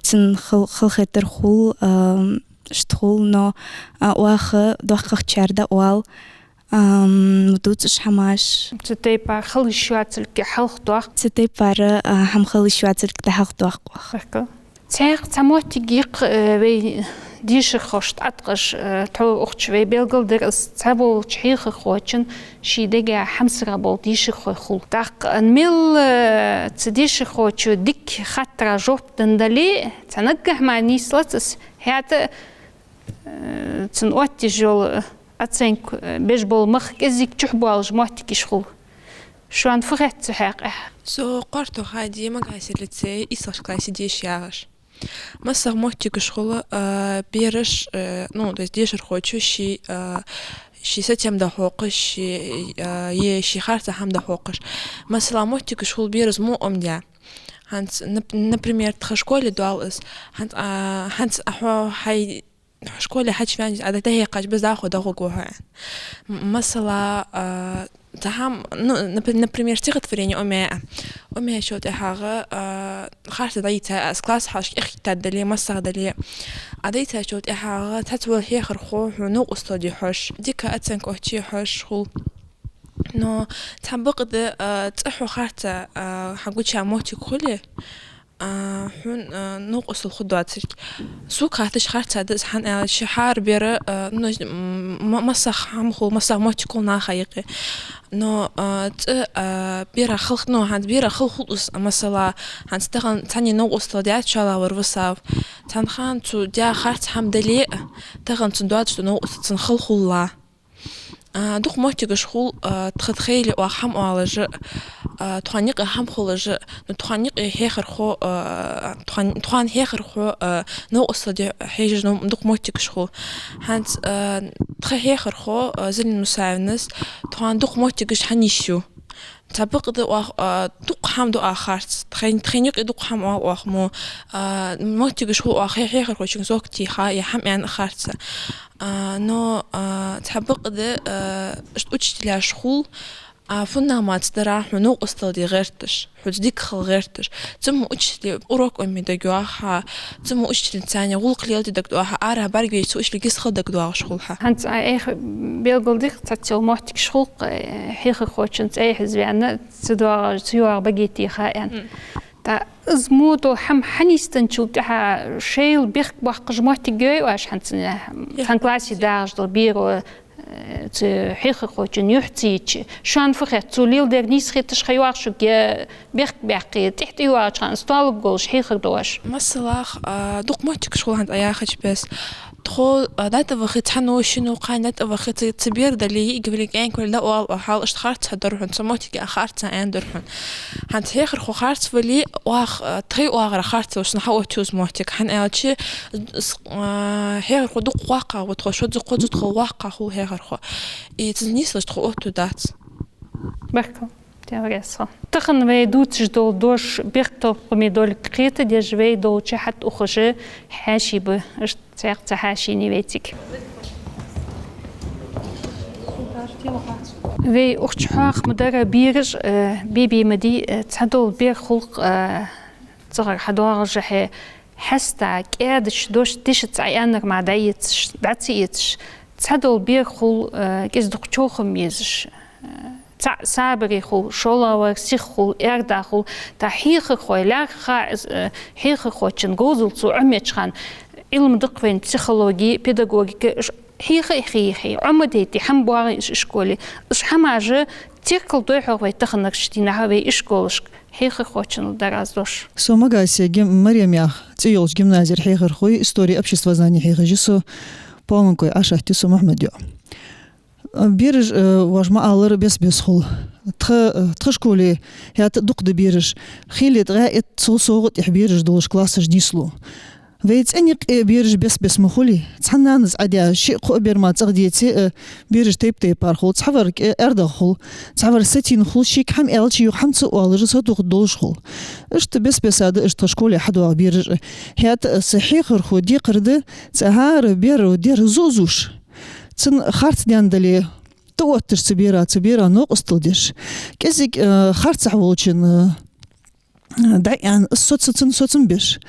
цунна хал-, халахетар хул, ам, иштта хул, но, а, оаха доккхагӀчар дӀаоал, Ам, дувцаш хӀамаш. Цу тайпара хила йиш йоацилга хьалхадоаккх. Цу тайпара, а, хӀама хила йиш йоацилга дӀахьалхадоаккх оаха. Цхьаькха цхьа моттиг я-кх, э, вай дешархошта тӀатӀакхаш, э, тхьовра укхаза вай белгалдир из, цхьаболча хьехархочун ший дега хьамсара бола дешархой хул. ТӀаккха мел, э, цу дешархочо дика хаттара жоп денна дале а, цхьа наггахьа мара нийслац из, хӀаьта, э, цунна оттаеш йола оценка, э, беш бола мах кӀезига чухь боалаш моттигаш хул. Шоана фу хет цу хьакъехьа? Со Къорто Хади, Магасе лицее, ийслагӀча классе деша ягӀаш. МассагӀа моттигаш хул, а, бераш, а, ну, то есть дешархочо ший, а, ший сатем дӀахьокхаш, ший, а, е ший харца хӀама дӀахьокхаш. Масала, моттигаш хул бераза муомда. ХӀанз, нап-, например, тха школе доал из. ХӀанз, а, хӀанз а хьо хьай школе хьачувеннача, а дӀахьекхача, бес дӀахо дӀагӀоргва хьо, аьнна. М-, масала, а, цхьа хӀама, ну, напр-, например, стихотворени Ӏомаяь. Ӏомаяьчул тӀехьагӀа, а, харца дӀайийцай аз, класса хьалхашка эхь хӀитта дале, массагӀа дале. А дӀайийцачул тӀехьагӀа цхьацца вола хьехархо хьона новкъостал де хьож, дика оценка оттае хьож хул. Но цхьабакъда, а, цкъа хьо харца, а, хьагуча моттиг хуле, а, хьона, а, новкъостал хургдоацилга. Сога хатташ харца да из, хӀана аьлча хӀара бер, а, ну, м-, м-, массагӀа хӀама хул, массагӀа моттиг хул наха юкъе. Но, а, цкъа, а, бера хала, ну, хӀанз бера хала хул из, масала, хӀанз тахан цхьанне новкъостал даьд, шоллагӀвар висав. Цхьан хана цо даь харца хӀама дале а, тахан цунна доацаш дола новкъостал цунна хала хулаш. А, дукха моттигаш хул, а, тха тхоайла оаха хӀама оалаш а, а, тхона юкъе хӀама хулаш а, ну, тхона юкъе хьехархо, а, тхона, тхона хьехархо, а, новкъостал де хьежаш, ну, дукха моттигаш хул. ХӀанз, а, тха хьехархо, а, Зелина Мусаевнас тхона дукха моттигаш хьанийсъю. Цхьабакъда оаха, а, дукха хӀама ду оаха харц. Тхоай-, тхоай юкъе дукха хӀама оал оаха мо. А, моттигаш хул оаха хье-, хьехархочунга зовкх тийха, е хӀама аьнна харца. А, но, а, цхьабакъда, а, иштта учителяш хул, а, фуннагӀа ма ца дарра хьона новкъостал де гӀерташ, хьоца дика хила гӀерташ. Цу мо учителе урок Ӏомае дагадоагӀа хьа, цу мо учителаца цхьана гӀулакх леладе дагадоагӀа хьа, арахьа бӀаргавайча цу учителега гӀиса хила дагадоагӀаш хул хьа. ХӀанз а айха белгалдир, цхьацца йола моттигаш хул-кх, э, хьехархочун цӀай хьийзаваьнна, ца доагӀа, ца йоагӀа баге тийха аьнна. М. ТӀаккха из мо дола хӀама хьанийсденначул тӀехьагӀа шоайла бехк боаккхаш моттиг йий оаш хӀанз, цхьан классе дагӀаш дола беро, э, цу хьехархочун юхь ца йича? Шоана фу хет, цо леладер нийса хеташ ха йоагӀа шуга, е бехк баьккхе, тӀехьа тӀайоагӀача хана столага гӀолаш хьехар ду оаш? Масала, а, дукха моттигаш хул хӀанз Ӏа яхача беса. Тхо, а, дӀатӀавахе, цхьанне, шинне, кхаьнне дӀатӀавахе, цу, цу бера дале, йиӀиг вале, кӀаьнк вале, дӀаоал оаха, хьал иштта харцахьа дар хьона, цу моттиге харцахьа аьннадар хьона. ХӀанз хьехархо харц вале, оаха, а, тхоай оагӀорахьа харц волча наха оттаю из моттиг, хӀана аьлча, с-, а, хьехархо дукха воккхагӀа ва тхо, шозза-кхозза тхол воккхагӀа хул хьехархо. И цунца нийслуш тхо оттадац. Баркал. Тахан вай дувцаш дола дош бехктокхаме долга кхетадеш, вай долча хьатӀаухаш хьаьший ба, иштта цхьаькха цхьа хьаьший я вайцига. Вай укх чу хьоахадаьр бераш, э, бе-бе ма дий, э, цхьадола бер хул-кх, э, цӀагӀара хьадоагӀаш хье, хьаста кӀаьдача дош дешаца Ӏоаьннар мара дӀаэцаш, дӀа ца эцаш, цхьадола бер хул, э, кӀезига-дукха човхам езаш. Э, цхьаъ сабаре хул, шоллагӀвар сиха хул, аьрда хул. ТӀаккха хьехархой, лаьрххӀа, э, хьехархочун говзал цо Ӏомаеча хана, Ӏилма да-кх вайна психологи, педагогика, ш-, хьеха а хьехе, Ӏомадайта хӀама боагӀий уж ишколе. Уж хӀамаш теркалдой хьогӀ вай таханарча дийнахьа вай ишколашка хьехархочунал дар аз дош. Со Магасе гим-, Марем яха цӀи йолча гимназера хьехархо ва, истори, обществознани хьехаш я со, Полонкой Ӏашат я со, Мухьмада йоӀ. Бераш, э, вож ма аллара, бес-бес хул. Тха, э, тха школе хӀаьта дукха да бераш. Хийла ткъаь итт, цул совгӀа тӀехьа бераш долаш классаш нийслу. Вай цӀен юкъе бераш бес-бес ма хулий. Цхьан нанас Ӏадаь шиъ-кхоъ бер мара цӀагӀа деце а, э, бераш тайп-тайпара хул. Цхьавар кӀе-, аьрдагӀа хул, цхьавар сатийна хул, шийга хӀама аьлча, юха хӀама ца оалаш, сатоха долаш хул. Иштта бес-беса да иштта тха школе хьадоагӀа бераш а. ХӀаьта а са хьехархо декхар да, цу хӀара беро дер зу-зуш, цун харц даьнна дале, тӀаотташ цу бера, цу бера новкъостал деш. КӀезига, э, харцахьа волчун, э, дӀааьнна, соца-, цун соцам беш.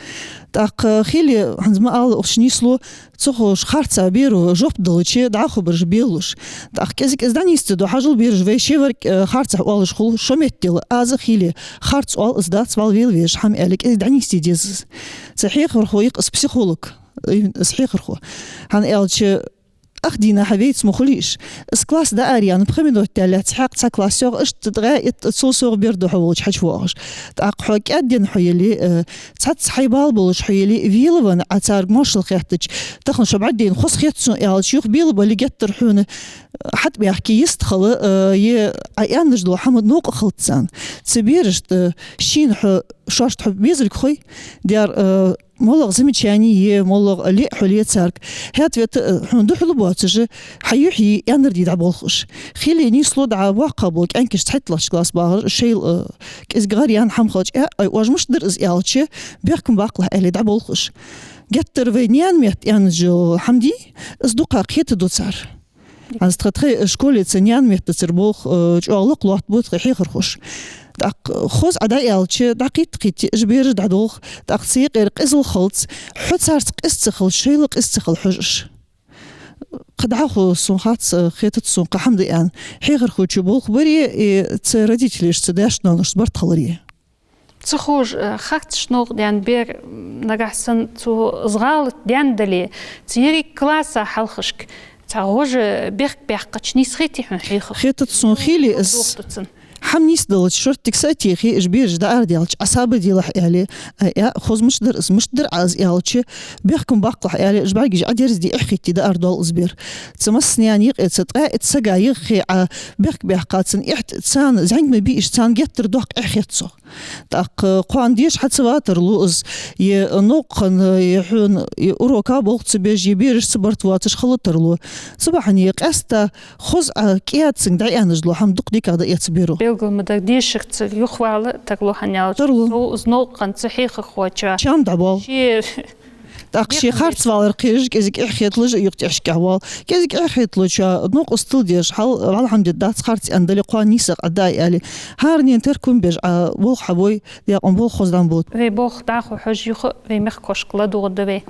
ТӀаккха хили, хӀанз ма аьлла, укх чу нийслу, ца ховш харцахьа беро жоп далча, дӀахо бараш белалуш. ТӀаккха кӀезиг-кӀезиг дӀанийсде деза, хьажал, бераш, вай шеварг, э, харцахьа оалаш хул, шо меттел, аз а хили, харц оал, из дац, вӀалла велавеш хӀама аьле, кӀезиг дӀанийсде деза. Цу хьехархо я-кх из психолог, э, из хьехархо. ХӀана аьлча, ах дийнахьа вайца ма хулий уж. Из класс дӀаараенна, пхи минот даьлча, цхьаькха цхьа класс йоагӀа, иштта ткъаь итт, цул совгӀа бер да хьо волча хьачувоагӀаш. ТӀаккха хьо кӀаьдденна хьо яле, э, цхьацца хьай бала болаш хьо яле, велавенна Ӏа царга моаршал хаьттача, тахан шо бӀаргадайна хоза хет сона аьлча, юха белабале геттара хьона, э, хьатӀабаьхке йистхила, э, е Ӏа аьнна дола хӀама новкъа хилац царна. Цу берашта, э, шийна хьо, шоашта хьо безалга хой, дер, э, моллагӀа замечани е, моллагӀа лиъ хьо ле царга. ХӀаьта вета, э, хьона духьала боацаш, хьа юхьи аьннадар де дӀаболх уж. Хили нийслу дӀа боккхагӀа бола кӀаьнкаш цхьайтталагӀча классе багӀар, шоайла, э, кӀезига гӀар яьнна хӀама хилча, э, э, оаш мишта дир из аьлча, бехкам-баккхалахь аьле дӀаболх уж. Геттара вай наьна метта аьнна дола хӀама дий, из дукха кхетаду цар. ХӀанз тха, тхай школе цу наьна меттацара болх, э, чӀоагӀа лакха лоаттабу тхай хьехархоша. ТӀаккха хоза Ӏа дӀааьлча, дӀакхийтта-кхийтта уж бераш дӀадолх, тӀаккха цу юкъера къизал хилац, хьо царца къиза ца хилча, шоайла къиза ца хила хьожаш. Кхы дӀахо сона хац, э, хетац сона кхы хӀама да аьнна. Хьехархочо болх баре, э, цу родителашца, даьшца-ноаношца барт хиларе. Ца ховш, э, харцахьа новкъа даьнна бер, м, нагахьа санна цо из гӀалат даьнна дале, цу еррига класса хьалхашка цхьа гӀожа бехк баьккхача нийса хетий хьона хьехархо? Хетац сона хили из. Дохтуцан. ХӀама нийсделча, шорттига са а техе, уж бераш дӀаарадаьлча, Ӏа сабар делахь аьле, э, э, хоза мишта дар из, мишта дир Ӏа из аьлча, бехкам-баккхалахь аьле, уж бӀаргаш Ӏодерзаде эхь хетте дӀаарадаьлл из бер. Цу массанена юкъе цу ткъаь итт сага юххе Ӏа бехк баьккха, царна эхь, царна зӀамига ма бий уж, царна геттара доккха эхь хет цох. ТӀаккха кхоана деша хьа ца ватар лу из, е новкъа хинна, е хьона, е урока болх ца беш, е берашца барт воацаш хилийтар лу. Цу бахьане къаьстта хоза Ӏа кӀаьда цунга дӀааьнна дола хӀама дукха дикагӀа дӀаэц беро. Белгала ма дар, дешарца юхавала тарлу, хӀана аьлча тарлу. Цо из новкъа хинна цу хьехархочоа чам дӀабоал. Ший ТӀаккха ше харцвалар кхераш, кӀезига эхь хеталуш, юха тӀехьашкахьа воал. КӀезига эхь хеталучоа новкъостал деш, хьал, хьалхьамде дац харц аьнна дале, кхоана нийсагӀа Ӏа дӀааьле. ХӀаранена теркам беш Ӏа болх хьабой, даькъан болх хоза дӀа ма бут. Вай болх дӀахо хьожаш, юха вай мехкахошка ладувгӀаргда вай.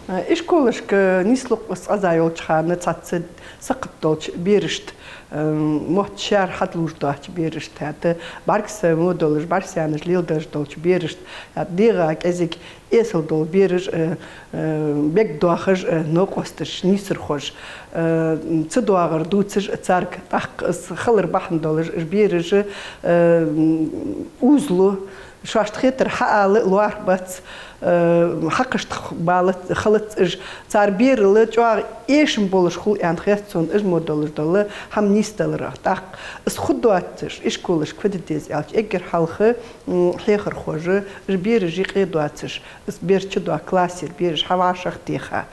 Э, ишколашка нийслу-кх из цкъаза йолча хана цхьацца сакхат долча берашта, э, мотт-шаьра хьадувлаш доацача берашта, хӀаьта бӀаргса мо долаш, бӀаргсаьнаш леладеш долча берашта, хӀаьта дегӀа кӀезига эсала дола бераш, э, э, бегдоахаш, э, новкъосташ, нийсархоша, э, ца доагӀар дувцаш царга, тӀаккха из хилар бахьан долаш, уж бераш, э, м, узлу, шоашта хетар хьаала лоархӀ бац, э, хьакхашта бала хилац уж. Цар берал чӀоагӀа эшам болаш хул аьнна хет сона, уж мо долаш дола хӀама нийсдаларах. ТӀаккха из хургдоацаш, ишколашка фу де деза аьлча, эггара хьалха, м, хьехархоша уж бераш юкъе доацаш, из бер чудоагӀа классера бераш хьавӀашагӀтеха.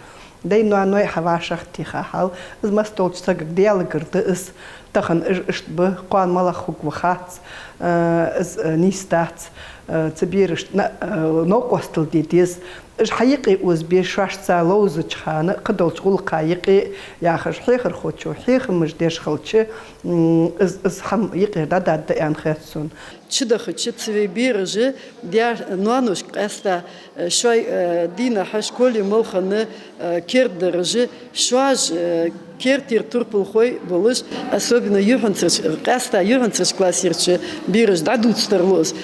Даьй-ноаной хьавӀашагӀтеха хьал, из массадолча сагага Даьлагара да из, тахан уж иштта ба, кхоана малагӀа хургва хац, э, из, э, нийса дац, э, цу берашта на-, э, новкъостал де деза. Уж хьа юкъе озабе, шоашца ловзача хана, кхыдолча гӀулакха юкъе, яхаш, хьехархочо хьехамаш деш хилча, м, из, из хӀама юкъера дӀадоаргда аьнна хет сона. Чудахача цу вай бераша даь-, ноаношка къаьстта, э, шоай, э, дийнахьа школе мел хинна, э, кердадараш, шоаш, э, кертера турпалхой болаш, особенно юхьанцарча, къаьстта юхьанцарча классерча бераша дӀадувцаш тарлу из.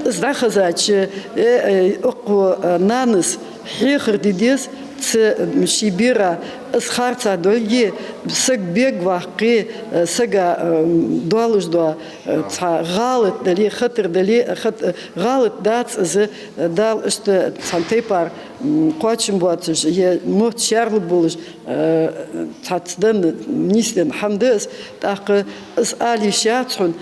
Из дӀахезача, э, э, укхо, э, нанас хьехар де деза, цу, м, ший бера из харцахьа долга, саг бегваккхе, э, сага, э, доаллаш дола, э, цхьа гӀалат дале, хатар дале, хат-, э, гӀалат дац из, э, Дала иштта цхьан тайпара, м, кхоачам боацаш, е мотт шаьрлургболаш, э, цхьацца денна, нийсденна хӀама да из, тӀаккха из ала йиш яц хьона,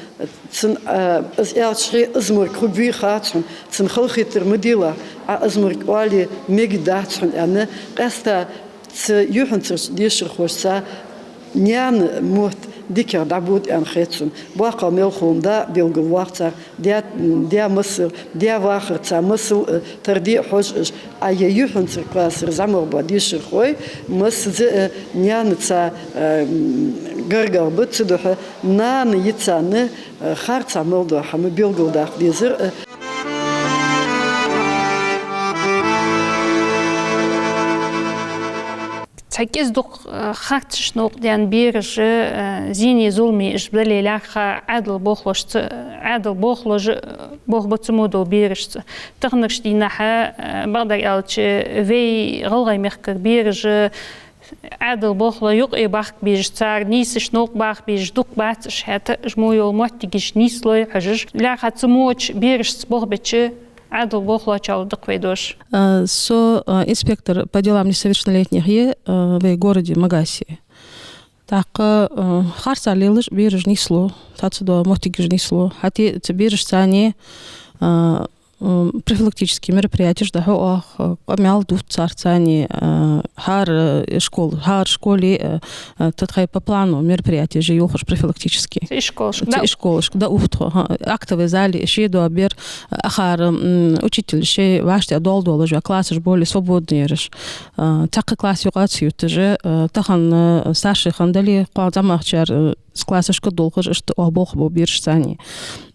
цун, э, из аьлча хье, из морг хургвий хац хьона, цун халахетар ма делахь, Ӏа из морг оале мегаргдац хьона аьнна, къаьстта цу юхьанцарча дешархошца наьна мотт Дикагӏа дӏабода аьнна хет сона. Боккхагӏа мел хул, да белгалвоаккх цар, даь, даь масал, даь вахар цар масал, э, тара де а хьож уж. А е юххьанцара классера зӏамагӏа бола дешархой массаза а, э, наьнаца, э, м, гаргагӏа ба, цудухьа нана йицъяьнна, э, харцахьа мел дола хӏама белгалдаккха дезар, э. Цхьа кӏезига дукха, э, харцахьа новкъа даьнна бераш, э, зене, зуламе уж дале а лаьрхӏа, Ӏаьдала болхлошца, Ӏаьдала болхлоша, э, болх бу цу мо долча берашца. Таханарча дийнахьа, э, бакъдар аьлча, вай гӏалгӏай мехкара бераш, э, Ӏаьдала болхлой юкъе бахка безаш, цар нийсача новкъа баха безаш дукха бац уж, хӏаьта а уж мо йола моттигаш нийслой хьожаш. Лаьрхӏа цу моча берашца болх беча Ӏаьдала болхлочоа дакъа вай дош. Э, со, э, инспектор по делам несовершеннолетних я, э, вай городе Магасе. Тӏаккха, э, харцахьа лелаш бераш нийслу, цхьацца дола моттигаш нийслу. Хӏаьта а цу берашца цхьана, э, м, профилактически мероприятеш дӏахьу оаха, э, къамаьл дувц царца цхьана, э, хӏара, э, школа, хӏара школе, э, э, тха тхай по плану мероприятеш я йоахаш профилактически. Цу школашка, цу школашка дӏаухту, хӏа, актовый зале ши-дола бер, э, ахар, м, учитель ший вӏаштӏехьа дола долаш, классаш более свободный яраш. Э, цхьаккха класс юкъе ца йотташ, э, тахан, э, старший хинна дале, кхоана зӏамагӏчар, э, классашка долхаш, иштта оаха болх бу берашца цхьана.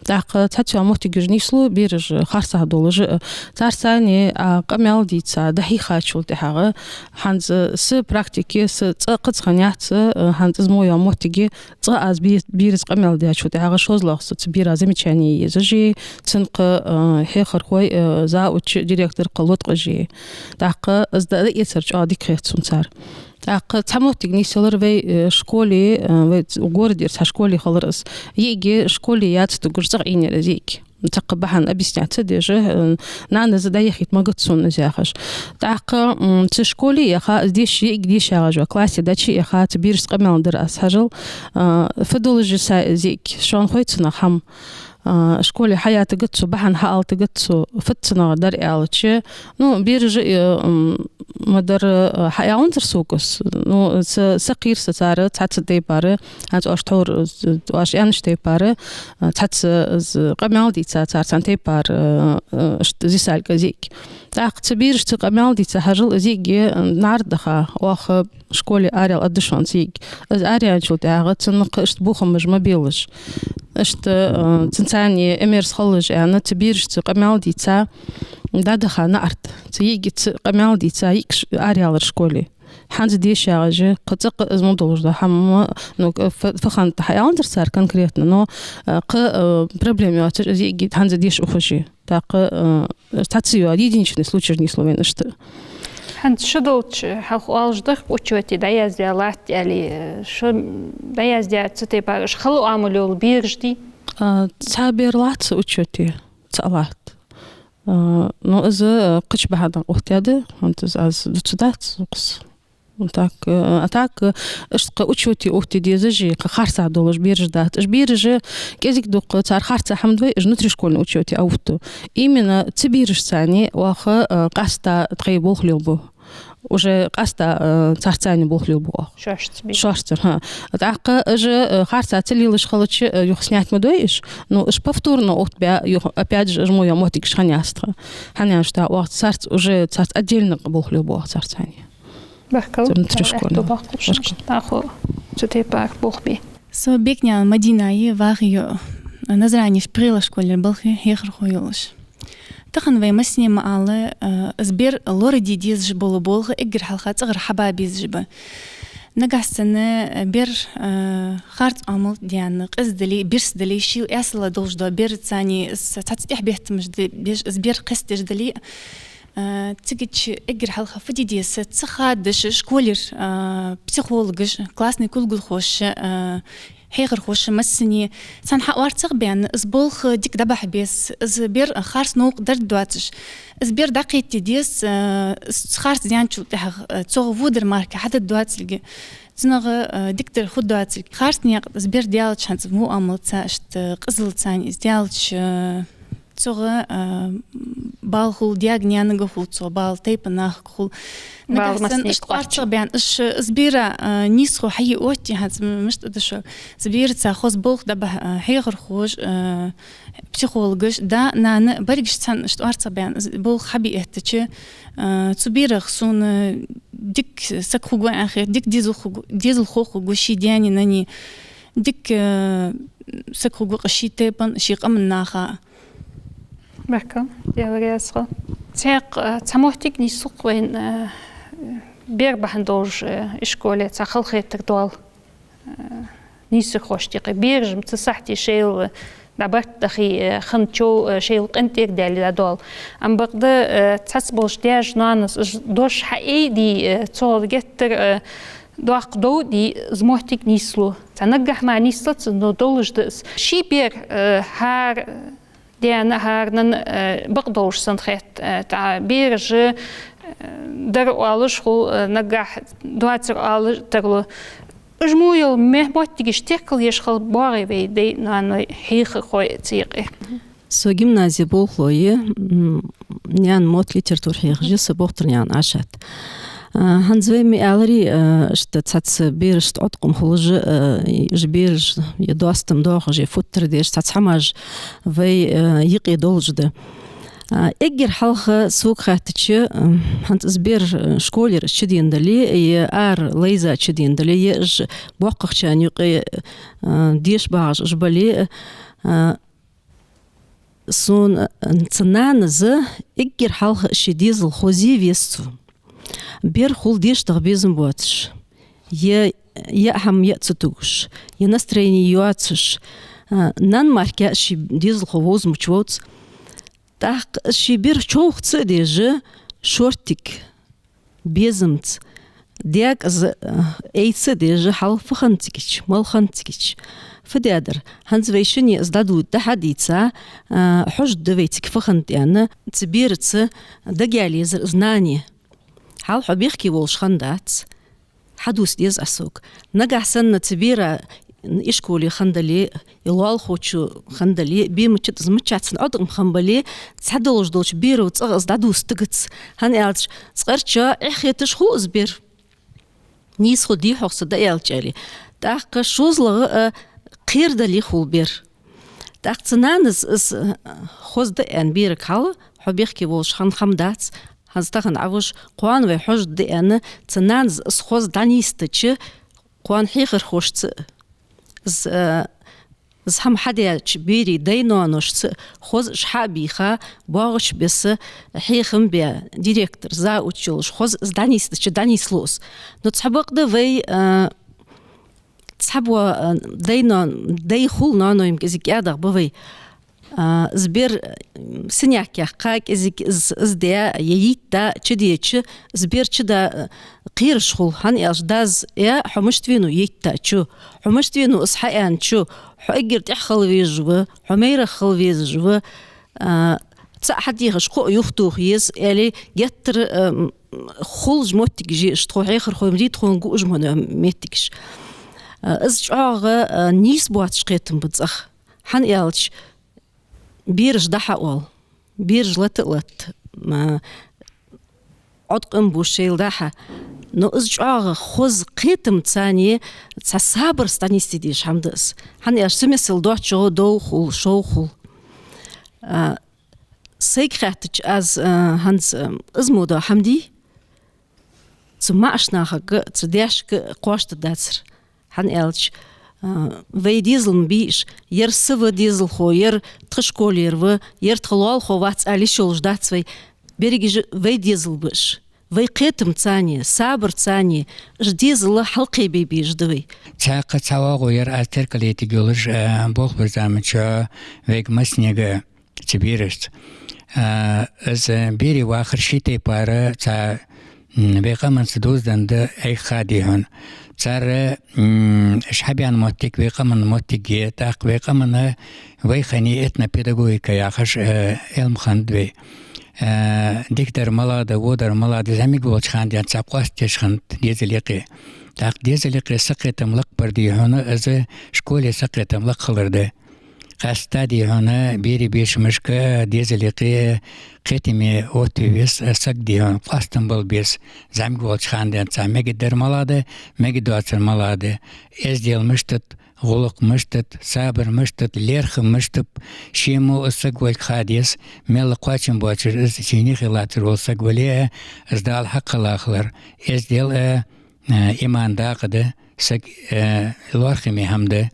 Тӏаккха цхьацца моттигаш нийслу, бераш харцахьа долаш, э, царца цхьана, а, къамаьл дийца, дӏахьийхачул тӏехьагӏа, хӏанз са практике, са цӏа кхаьча хинна яц, э, хӏанз из мо йола моттиг, цкъа аз бе-, бераца къамаьл даьчул тӏехьагӏа шозлагӏа со цу бера замечани е езаш я, цунна кхы, э, хьехархой, э, завуч, директор кхы лоткъаш я. Тӏаккха из дӏа-, дӏаэцар чӏоагӏа дика хет сона цар. Тӏаккха цхьа моттиг нийсъелар вай, э, школе, э, вай ц-, городе цхьа школе хилар из. Йиӏиге школе яц дугаш цӏагӏа ийна яр из йиӏиг. Цхьаккха бахьан объяснять ца деш, э, нанас дӏаяхийта магац сона из яхаш. Тӏаккха, м, цу школе яха, из деша, йиӏиг дешагӏаш йола классе дӏачуяха, цу берашца къамаьл дир аз хьажал, э, фу долаш я са из йиӏиг, шоана хой цунах хӏама. А, школе хьаяйтаргьяц цо, бахьан хьаалийтаргьяц цо, фу цунах дар аьлча. Ну, бераш, э, м, ма дарра, э, хьааланзар сога из. Ну, са, са кхийра са цар цхьацца тайпара, хӏанз оаш тхьовра, э, оаш аьннача тайпара, э, цхьацца, э, къамаьл дийца цар цхьан тайпара, э, э, иштта зисалга из йиӏиг. Тӏаккха цу берашца къамаьл дийца хьажал, из йиӏиг, э, наӏарга даха, оаха школе араяла аргда шоана из йиӏиг. Из араяьнначул тӏехьагӏа цунна кхы иштта бохамаш ма белаш. Иштта, э, цунца цхьана эмерс хилалаш аьнна, цу берашца къамаьл дийца, дӏадаха наӏарга. Цу йиӏигца къамаьл дийца, йиӏиг ш-, араялар школе. Хӏанз дешагӏаш я, кхы цӏаккха из мо долаш дола хӏама, ну, фу-, фу хиннад хьааланзар цар конкретно, но, э, кхы, э, проблема йоацаш, из йиӏиг хӏанз деша ухаш я. Тӏаккха, э, цхьацца йола единичный случай нийслу вайна иштта. Хӏанз шо долча хьалха оалаш дар-кх учёте дӏаяздаь латт аьле, э, шо дӏаяздаь цу тайпара, уж хала оамал йола бераш дий? А, цхьа бер латт са учёте, цаӏ латт. А, ну, из, э, кхыча бахьанах оттадаьд, хӏанз из аз дувцаргдац укхаза. Так, э, а так, э, иштта кхы учёте отта дезаш я, кхы харцахьа долаш бераш дац. Уж бераш кӏезига дукха, цар харцахьа хӏама да вай, уж внутришкольный учёте оттаду. Именно цу берашца цхьана оаха, э, къаьстта тхоай болх лелабу. Уже къаьстта, э, царца цхьана болх лелабу оаха. Шоашца бе. Шоашца, хӏа. Тӏаккха уж, э, харцахьа ца лелаш хилча, э, юха снять ма дой уж. Ну, уж повторно оттабаь, юха, опять же, уж мо йола моттигаш хиннаяц тха. Хӏана аьлча, тӏаккха оаха царца уже, царца отдельно болх лелабу оаха царца цхьана. Баркал. Цу внутришкольный. Баркал. Баркал. Цу тайпара болх бе. Со Бекнаькъан Мадина я, ваха я Назране Прила школера балха хьехархо йолаш. Тахан вай массане ма аллара, э, из бер лораде дезаш бола болх эггара хьалха цӏагӏара хьаба безаш ба. Нагахьа санна, э, бер, э, харц оамал даьнна, къиза дале, бирса дале, шийла эсала долаш дола бер цхьана, из цхьацца тӏехьа беттамаш де-, беш, из бер кхестадеш дале, Э, цигача эггара хьалха фу де деза, цу хаддаш школера, э, психологаш, классный кулгалхоша, э, хьехархоша массане цхьана хьаоарцагӏа баьнна, из болх дика дӏабахьа беза, из бер харц новкъа даргдоацаш, из бер дӏакхетаде деза, э, из харц даьнначул тӏехьагӏа, э, цох водар мара хьадаргдоацилга, цунах, э, дикадар хургдоацилга. Харц наькъа из бер даьлча хӏанз во оамалца, иштта къизалца из даьлча, э, Цугӏа, а, бала хул даьга-наьнага хул, цугӏа бала тайпан нахага хул. Бала нагахь санна массанена иштта кхоачам. Орцагӏа баьнна, иш, из бер, а, нийсхо хьае отте, хӏанз м-, мишта да шо. Из бераца хоза болх дӏабахьа, а, хьехархоша, а, психологаша, да, нана, берригаш цхьана иштта орцагӏа баьнна, из болх хьабе эттача, а, цу берах сона дика саг хургва аьнна хет, дика дезал хургва, дезалхо хургва ший даьна-нанна, дика, а, саг хургва-кх ший тайпан, ший къаман наха. Баркал, Даьла раьза хилва. Цхьаькха, э, цхьа моттиг нийслу-кх вайна, э, бер бахьан долаш, э, ишколе цхьа халахетар доал, э, нийсархошта юкъе. Бераш-м цу сахьте шоайла дӏабарт дахе, э, хиннача, э, шоайла къинтӏера даьле да доал. Амма бакъда, э, цхьацца болча даьша-ноаноша уж дош хьаайдий, э, цо геттара, э, доккха дов дий, из моттиг нийслу. Цхьа наггахь мара нийслац, но долаш да из. Ший бер, э, хӏара даьна, хӏара нанна, э, бакъдолаш санна хет, э, тӏа бераш, э, дар оалаш хул, э, наггахь доацар оалаш тарлу. Уж мо йола ме-, моттигаш теркал еш хила боагӏий вай даьй-ноаной, хьехархой цу юкъе? Со гимназе болхло я, м, наьна мотт, литература хьехаш я со, Бохтарнаькъан Ӏашат. А, хӏанз вай ма аьларий, а, иштта цхьацца берашта Ӏоткъам хулаш, а, уж бераш е доастам доахаш, е футтар деш, цхьацца хӏамаш вай, а, юкъе долаш да. А, эггара хьалха сога хаьттача, а, хӏанз из бер, а, школера чудена дале, е ара лайза чудена дале, е уж боккхагӏчарна юкъе, а, деша багӏаш уж бале, а, сона, а, цу нанас эггара хьалха ший дезал хозе веза цо. Бер хул деша даха безам боацаш, е, е хӏама е ца тугаш, е настроени йоацаш, а, нана мара-кх ший дезалхо вовзамаш вовз. Тӏаккха ший бер човха ца а деш, шортига, безамца, даьга из, а, айца а деш, хьалха фу хиннад цига, мала хиннад цига, фу даьдар. Хӏанз вай шинне из дӏадувц, дӏахьадийца, а, хьожаргда вай цига фу хиннад аьнна, цу бераца дагале езар из нане. Хьал хьо бехке волаш хиннадац. Хьадувца деза Ӏа сога. Нагахь санна цу бера ишколе хиннадале, е лоалахочо хиннадале, бе мичад из мичад цунна Ӏоткъам хиннабале, цхьадолаш долча беро цӏагӏа из дӏадувца стагац. Хӏана аьлча, цкъарча эхь хеташ хул из бер. Нийсхо дий-хьогӏ са дӏааьлча аьле. Тӏаккха шозлагӏа, а, кхерадале хул бер. Тӏаккха цу нанас из, а, хоза да аьнна берага хьал, хьо бехке волаш хинна хӏама дац, хӏанз тахан Ӏовуж, кхоана вай хьожаргда аьнна, цу нанас из хоза дӏанийсдича, кхоана хьехархошца, из, а, из хӏама хьадаьча берий даьй-ноаношца хоза уж хьа а бийха, боагӏача беса хьехам баь, директор, завуч йолаш, хоза из дӏанийсдича дӏанийслу из. Но цхьабакъда вай, а, цхьабола, а, даьй-ноа-, даьй хул, ноаной-м кӏезига кӏаьдагӏа ба вай. А, из бер, м, синяк яьккха, кӏезига из, из даь, е йитта чудеча, из бер чуда, а, кхераш хул, хӏана аьлча дас, е, хьо мишта венав йитта чу, хьо мишта венав из хьааьнна чу, хьо эггара тӏехьа хила везаш ва, хьо майрагӏа хила везаш ва, а, цаӏ хьатӏадехаш кхоъ юхатоха еза, аьле, геттара, а, м, хулаш моттигаш я уж, тхо хьехархой ма дий, тхона гуш ма ма моттигаш. А, из чӏоагӏа, а, нийса боацаш кхетам ба цӏагӏа. Хӏана аьлча, бераш дӏахьа оал, бераш лата а латт, ма, Ӏоткъам бу шоайла дӏахьа. Но из чӏоагӏа хоза кхетамца, цхьа сабарца дӏанийсде дезаш хӏама да из. Хӏана аьлча, цу миссел доацача дов хул, шов хул. А, сайга хаьттача аз, а, хӏанз, а, из мо дола хӏама дий, цу маӏача нахага, цу даьшка кхоачаш дацар. Хӏана аьлча, а, вай дезал ма бий уж, ер са ва дезалхо, ер тха школера ва, ер тха лоалахо вац ала йиш йолаш дац вай. Берригаш вай дезал ба уж. Вай кхетамца, сабарца уж дезал хьалкхебе безаш да вай. Цхьаькха цхьа оагӏув яр аз теркал еттаргйолаш, а, болх беш заман чу вайга массанега цу берашца. А, из берий вахар ший тайпара цхьа, м, вай къаманца дувзаденна да, айхха дий хьона. Цар, м, уж хьабаьнна моттиг вай къаман моттиг я, тӏаккха вай къаман вай хани этнопедагогика яхаш, а, Ӏилма хиннад вай. А, дикадар малагӏа да, водар малагӏа да, зӏамига волча хана денз цхьа къоастадеш хиннад дезала юкъе. Тӏаккха дезала юкъе сакхетам лакхбар дий хьона, из школе сакхетам лакхлуш да. Къаьстта дий хьона берий бешамашка, дезале кхы, кхетаме оттаве веза саг дий хьона, къоастам бала беза, зӀамига волча хана денз цхьа мегаргдар малагӀа да, мегадоацар малагӀа да, эздел мишта да, гӀулакх мишта да, сабар мишта да, лерхӀам мишта ба, ше мо из саг волга ха деза, мел кхоачам боацаш из сийна хила латташ вола саг вале а, из Дала хьакхелла хилар, эздел а, э, иман дакъа да, саг, э, лоархӀаме хӀама да.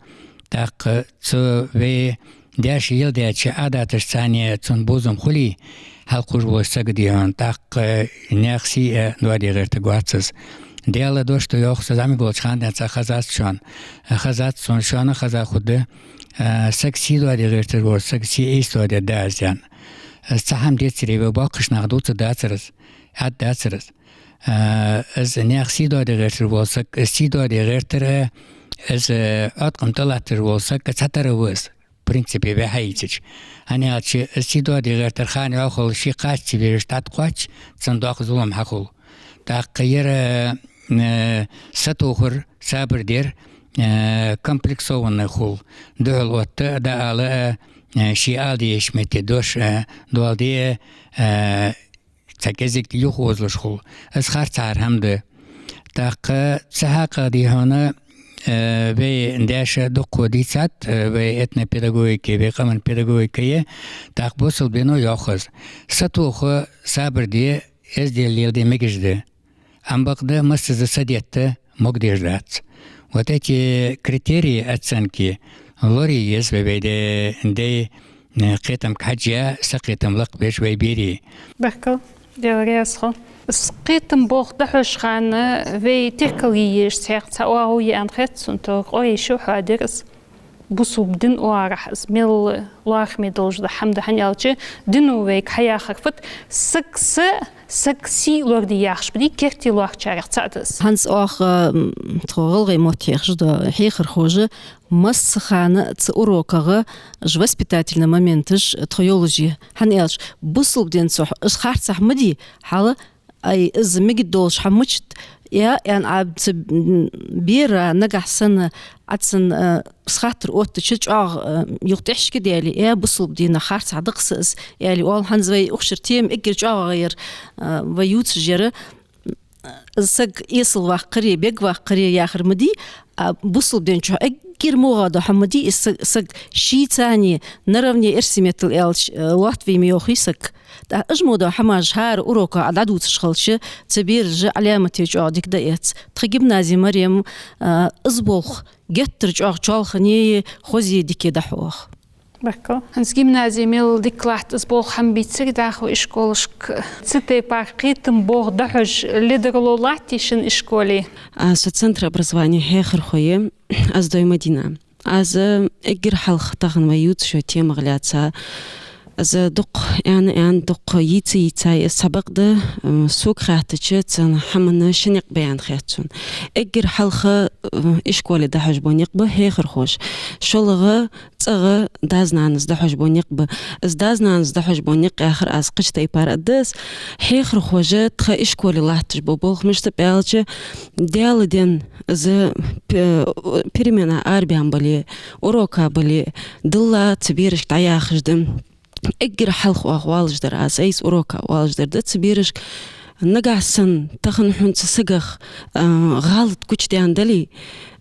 ТӀаккха цу вай даьша леладаьча Ӏадаташца цхьана цун бувзам хуле, хьалкхувш волча сага дий хьона, тӀаккха наьха сий а доаде гӀертаргвац из. Даьла дош да йоах со, зӀамига волча хана денз цхьа хезад шоана. Хезад сона, шоана а хеза хургда, э, сага сий доаде гӀерташ волча сага сий ийс доадергда аз, аьнна. Из цхьа хӀама децаре вай боккхийча наха дувцаргдацар из, Ӏаддацар из. Э, из наьха сий доаде гӀерташ вола саг, из сий доаде гӀертар а, из, э, Ӏоткъам тӀалатташ вола саг цхьатарра ва из. В принципе, вай хьаийцача. ХӀана аьлча, из сий доаде гӀертар хана йӀовхал ше кхача ца везаш дӀатӀакхоач, цун доккха зулам хьахул. ТӀаккха ер, э, сатохар, сабар дар, э, комплексованный хул. Духьал отта, дӀаала, э, ше ала дезача метте дош, э, доаладе, э, цхьа кӀезига юхаозалуш хул. Из харцахьара хӀама да. ТӀаккха цу хьакъехьа дий хьона, э, вай даьша дукха дийцад, э, вай этнопедагогика, вай къаман педагогика я, тӀаккха бусалба дино йоах из: сатоха, сабар де, эздел леладе мегаш да. Ам бакъда массаза садетта могадеш дац. Вот эти критерии оценки лорае еза вай, вай даь, даь, э, кхетамга хьежжа, са кхетам лакхбеш вай берий. Баркал, Даьла раьза хилва. Из кхетам болх дӀахьош хана вай теркал е езаш цхьаькха цхьа оагӀув я аьнна хет сона, тхо къоаеш хьадир из. Бусалба дина оагӀорахьа из мел лоархӀаме долаш да хӀама да, хӀана аьлча, дино вайга хьаяхар фуд: саг са, саг сий лораде яхаш ба, дий, керте лоархӀачарех цаӀ да из. ХӀанз оаха, м, тхо гӀалгӀай мотт хьехаш да, хьехархоша масса хана цу урокагӀа уж воспитательни моменташ тхо йолаш я. ХӀана аьлча, бусалба дина цу хьо-, уж харцахьа ма дий, хьал Ай, из мегаш долаш хӀама мичад, я, ян Ӏаб ца, м, бера нагахь санна Ӏа цунна, э, из хаттар оттача чӀоагӀа, э, юха тӀехьашка даьле, я бусалба дина харцахьа да-кх са из, аьле оал. ХӀанз вай укх шера тема эггара чӀоагӀагӀа яр, э, вай ювцаш яр, э, саг эсала ваккхаре, бега ваккхаре яхар ма дий, а бусалба дина чу эггара мугӀа дола хӀама ма дий из са-, саг шийца наравне, эрсий меттала аьлча, э, лоаттаве ма йоахий саг. ТӀаккха уж мо дола хӀамаш хӀара урока Ӏа дӀадувцаш хилча, цу бераша Ӏаламате чӀоагӀа дика дӀаэц. Тха гимназе Марем, а, из болх геттара чӀоагӀа чоалхане, хоза, дика дӀахьош. Баркал. ХӀанз гимназе мел дика латт из болх хӀама бийцар, дӀахо ишколашка цу тайпара кхетам болх дӀахьош ледарло латтий шун ишколе? А, со центр образования хьехархо я, аз дой Мадина. Аз эггара хьалха тахан вай ювцаш йола темах лаьца, аз дукха аьнна, аьнна, дукха йийца, йийца, из цхьабакъда, э, сога хаьттача, цу хӀаман ши никъ ба аьнна хет сона. Эггара хьалха, э, ишколе дӀахьош бола никъ ба хьехархоша. ШоллагӀа, цӀагӀа дас-нанас дӀахьош бола никъ ба. Из дас-нанас дӀахьош бола никъ яхар аз кхыча тайпара аргда из. Хьехархоша тха ишколе латташ бола болх мишта ба аьлча, Даьла ден из пе-, перемена арабаьнна бале, урока бале, дилла цу берашка дӀаяхаш да. Эггара хьалха оаха оалаш дар аз, айса урока оалаш дар да цу берашка: нагахь санна тахан хьона цу сагах, а, гӀалат гучадаьнна дале,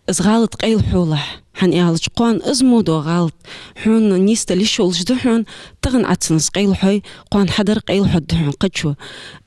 из гӀалат къайлахьолахь, хӀана аьлча кхоана из мо дола гӀалат хьона нийсдала йиш йолаш да хьона, тахан Ӏа цунах къайлахьой, кхоана хьадар къайлахьоргда хьона кхычо.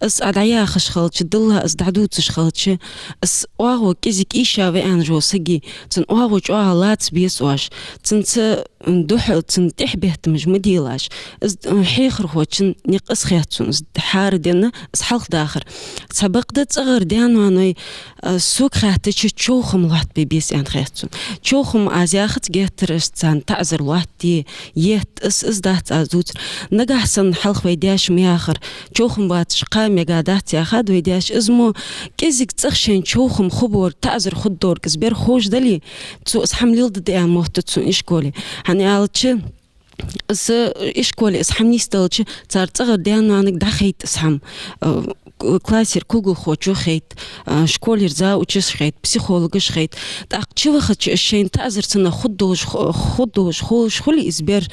Из Ӏа дӀаяхаш хилча, дилла из дӀадувцаш хилча, из оагӀув кӀезига ийша ва аьнна вола саг, цун оагӀув чӀоагӀа лаца беза оаш, цунца духьал, цунна тӀехьа беттамаш ма делаш. Из, э, хьехархочун никъ из хет сона, из хӀара ден из хьалхадахар. Цхьабакъда цӀагӀара даь-ноаной, э, сога хаьттача, човхам лоаттабе беза аьнна хет сона. Човхам аз яхац геттара, царна таӀазар лоаттаде, етт, из, из дац аз дувцар. Нагахь санна хьалха вай даьша ма яхар, човхам боацаш кхы мегаш дац яхад вай даьша. Из мо кӀезига цӀагӀа шоай човхам хургболга, таӀазар хургдолга из бер ховш дале, цо из хӀама леладергда аьнна моттац сона ишколе. ХӀана аьлча, из ишколе из хӀама нийсделча, цар цӀагӀара даь-ноанага дӀахайт из хӀама. Э, классера кулгалхочо хайтар, а, школера завучаш хайтар, психологаш хайтар. ТӀаккха чу вахача шоайна таӀазар цунах хургдолаш, хургдолаш хулаш хуле из бер,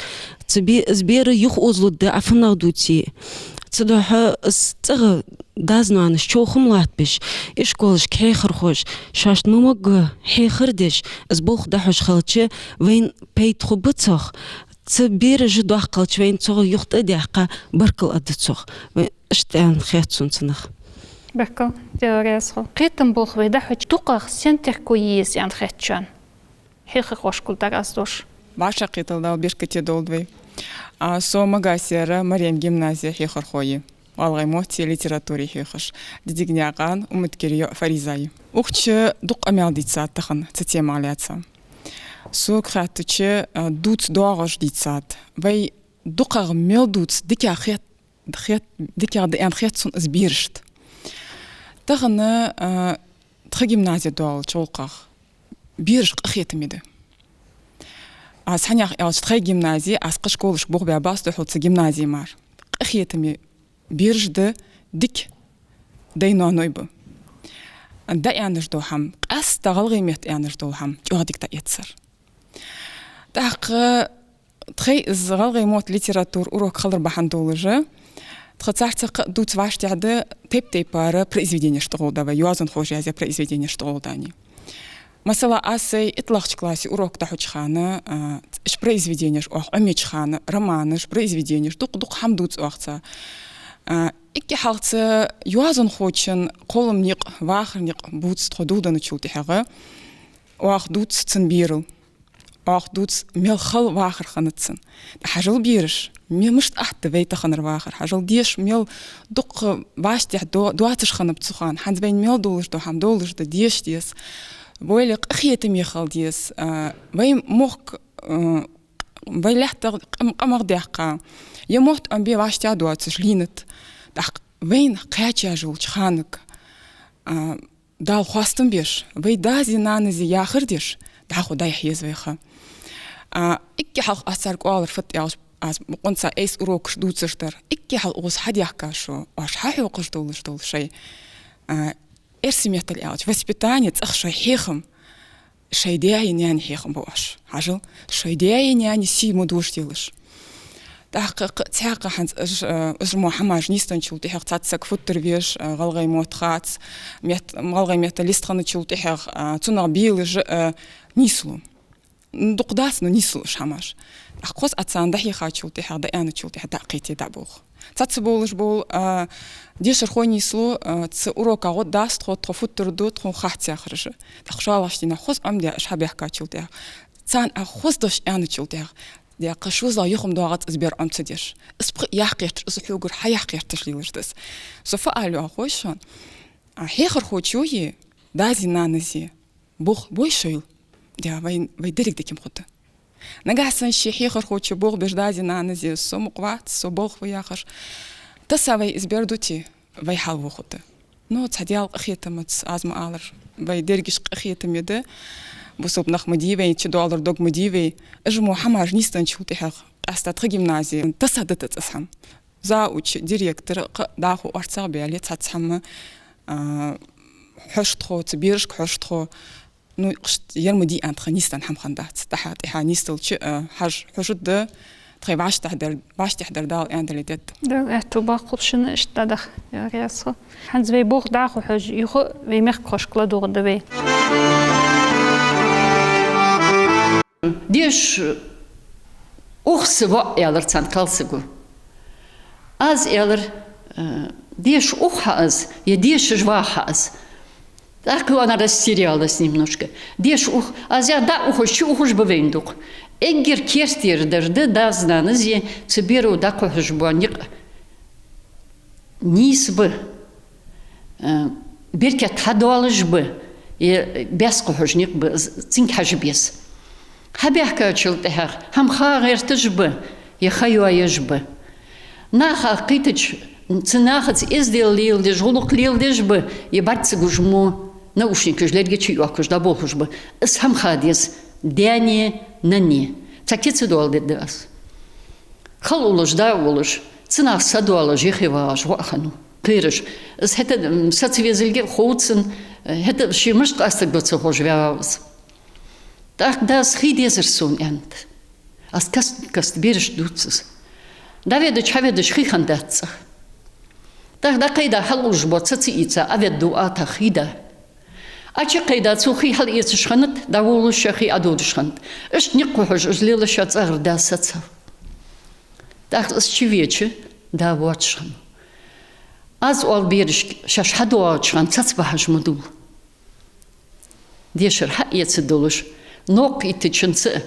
цу бе-, из бер юхаозалургда Ӏа фуннагӀа дувце. Цудухьа из цӀагӀа дас-нанас чӀоагӀа хӀама латтабеш, ишколашка хьехархоша шоашта ма могга хьехар деш, из болх дӀахьош хилча, вайна пайда хургба цох, цу бераша доккха хилча, вайна цох юха тӀа а даьккха, баркал аргда цох. Вай иштта аьнна хет сона цунах. Баркал, Даьла раьза хилва. Кхетам болх вай дӀахьоча дукхагӀа сенна терко е еза аьнна хет шоана? Хьехархошкара дар аз дош. ВӀашагӀкхетар Дала беркате долда вай. А, со Магасера Марем гимназе хьехархо я. ГӀалгӀай мотти литературеи хьехаш. Дидигнаькъан Уматкера йоӀ Фариза я. Укх чу дукха къамаьл дийцад тахан цу темах лаьца. Сога хаьттача, а, дувца доагӀаш дийцад. Вай дукхагӀа мел дувц дикагӀа хет, хет, дикагӀа да аьнна хет сона из берашта. Тахан, а, тха гимназе доаллача гӀулакхах бераш къахетаме да. Аз хьанах аьлча, тхай гимназе, аз кхы школашка болх баь бале а, духхьал цу гимназе мара къахетаме бераш да, дика дай-ноаной ба. ДӀааьнна дола хӀама, къаьстта гӀалгӀай метта аьнна дола хӀама чӀоагӀа дика дӀаэцар. ТӀаккха тхай из гӀалгӀай мотт, литература урок хилар бахьан долаш, тха царца кхы а дувца вӀаштӀехьа да, тайп-тайпара произведенеш тӀагӀолла да вай, йоазонхоша язъяь произведенеш тӀагӀолла да уни. Масала, аз сай итталагӀча классе урок дӀахьоча хана, а, уж произведенеш оаха Ӏомаеча хана, романаш, произведенеш, дукха-дукха хӀама дувц оаха цар. А, иккхе хьалха цу йоазонхочун кхоллама никъ, вахара никъ бувц тхо дӀадоладенначул тӀехьагӀа, оаха дувц цун берал. Оаха дувц, мел хала вахар хиннад цун. Хьажал бераш, ме-, мишта атта вай таханара вахар. Хьажал деша мел дукха вӀаштӀехьа до-, доацаш хиннаб цу хана. ХӀанз вайна мел долаш дола хӀама долаш да, деша деза. Вай къахетаме хила деза. А, вай мохк, а, вай лаьттах къам-, къамах даьккха, е мотт Ӏомабе вӀаштӀехьа доацаш лийннад. ТӀаккха вайна кхаьча йолча ханага, а, Далла хоастам беш, вай дази нанази яхар деш, дӀахо дӀаяхьа еза вай ха. А, иккхе хьалха аз царга оалар фуд аьлча, аз бокъонца айса урокаш дувцаш дар. Иккхе хьалха укхаза хьадаьхка шо, оаш хьахьокхаш долаш дола шоай, а, эрсий меттала аьлча, воспитание, цӀагӀа шоай хьехам, шоай даь-наьна хьехам ба оаш. Хьажал, шоай даь-наьна сий ма дожаделаш. ТӀаккха кх-, цхьаькха хӀанз уж, э, уж мо хӀамаш нийсденначул тӀехьагӀа цхьацца саг футтар веш, э, гӀалгӀай мотт хац, мет-, гӀалгӀай меттала йистхинначул тӀехьагӀа, э, цунах белаш, э, нийслу. Дукха дац, но нийслу уж хӀамаш. ТӀаккха хоза Ӏа царна дӀахьехачул тӀехьагӀа, дӀааьнначул тӀехьагӀа дӀакхете дӀаболх. Цхьацца болаш бола, э, дешархой нийслу, э, цу урока гӀо дац тхо, тхо футтар ду, тхона хац яхараш. ТӀаккха шоллагӀча дийнахьа хоза Ӏомадаь уж хьабаьхкачул тӀехьагӀа, царна Ӏа хоза дош аьнначул тӀехьагӀа, декъа шозлагӀа юха-м доагӀац из бер Ӏома ца деш. Из пхи яккха гӀерташ, из хьогара хьаяккха гӀерташ лелаш да из. Со фу ала йоах хой шоана? А, хьехархочои, дази-нанази болх бой шоайла, дий, вай, вай деррига дика-м хургда. Нагахьа санна ший хьехархочоа болх беш дази-нанази, со мукъа вац, со болх ба яхаш, тесса вай из бер дите, вай хьалвола хургда. Но цхьа Даьла къахетамца, аз ма аллара, вай дерригаш къахетаме да, бусалба нах ма дий вай, чудоаллар дог ма дий вай. Уж мо хӀамаш нийсденначул тӀехьагӀа, къаьстта тха гимназе тесса да тӀа цӀа хӀама. Завуч, директор, кхы а дӀахо орцагӀа баьле, цхьацца хӀама, а, хьожаш тхо, цу берашка хьожаш тхо. Ну, иштта ер ма дий аьнна тха нийсденна хӀама хиннадац. ТӀехьа, тӀехьа нийсделча, а, хьаж-, хьожаргда, тхоай вӀаштӀехьадар, вӀаштӀехьадар Дала аьннадале дергда. Дала аьттув боаккхалба шун иштта дӀадахьа, Даьла раьза хилва. ХӀанз вай болх дӀахо хьожаш, юха вай мехкахошка ладувгӀаргда вай. Деша ух, са воӀ, аьлар царна кхалсаго. Аз аьлар, э, деша ух хьа аз, е дешаш ваха хьа аз. ТӀаккха она растерялась немножко. Деша ух, аз я дӀа ухаш, чу ухаш ба вайна дукха. Эггара кертера дар да дази-нанази цу беро дӀакхухьаш бола никъ. Нийса ба. Э, беркат хьадоалаш ба, е бӀаьза кхухьаш никъ ба, з-, цунга хьажа беза. Хьабаьхкачул тӀехьагӀа хӀама ха гӀерташ ба, е ха йоаеш ба. Наха кхийтача, цу нахаца эздел леладеш, гӀулакх леладеш ба, е бӀарга ца гуш мо, наушникаш лерга чу йоаккхаш дӀаболхаш ба. Из хӀама ха деза даьна, нанна. Цхьа кица доаладергда аз. Хала уллаш, да уллаш, цу наха са доаллаш, юхе вагӀаш воӀ хиннав. кхераш. Из хӀаьта, м, саца везилга а ховцаш, э, хӀаьта ший мишта къастаргда ца ховш ваьгӀав из. ТӀаккха дас хий дезар сона, аьннад. Аз каст-каста берашта дувц из. ДӀаведача, хьаведача хий хиннадац цӀагӀа. ТӀаккха дӀакхайда хьалъувлаш бола ца ца ийца, Ӏаведду атах хий да. Ӏочукхайда цо хий хьалъэцаш хиннад, дӀаволалуш ше хий Ӏододаш хиннад. Иштта никъ хьожаш из лелаш цӀагӀара да сацав. ТӀаккха из чувеча, да воацаш хиннав. Аз оал берашка, шоаш хьадоагӀача хана цецбахьаш ма дувла. Дешар хьаэца долаш, новкъа йиттачунца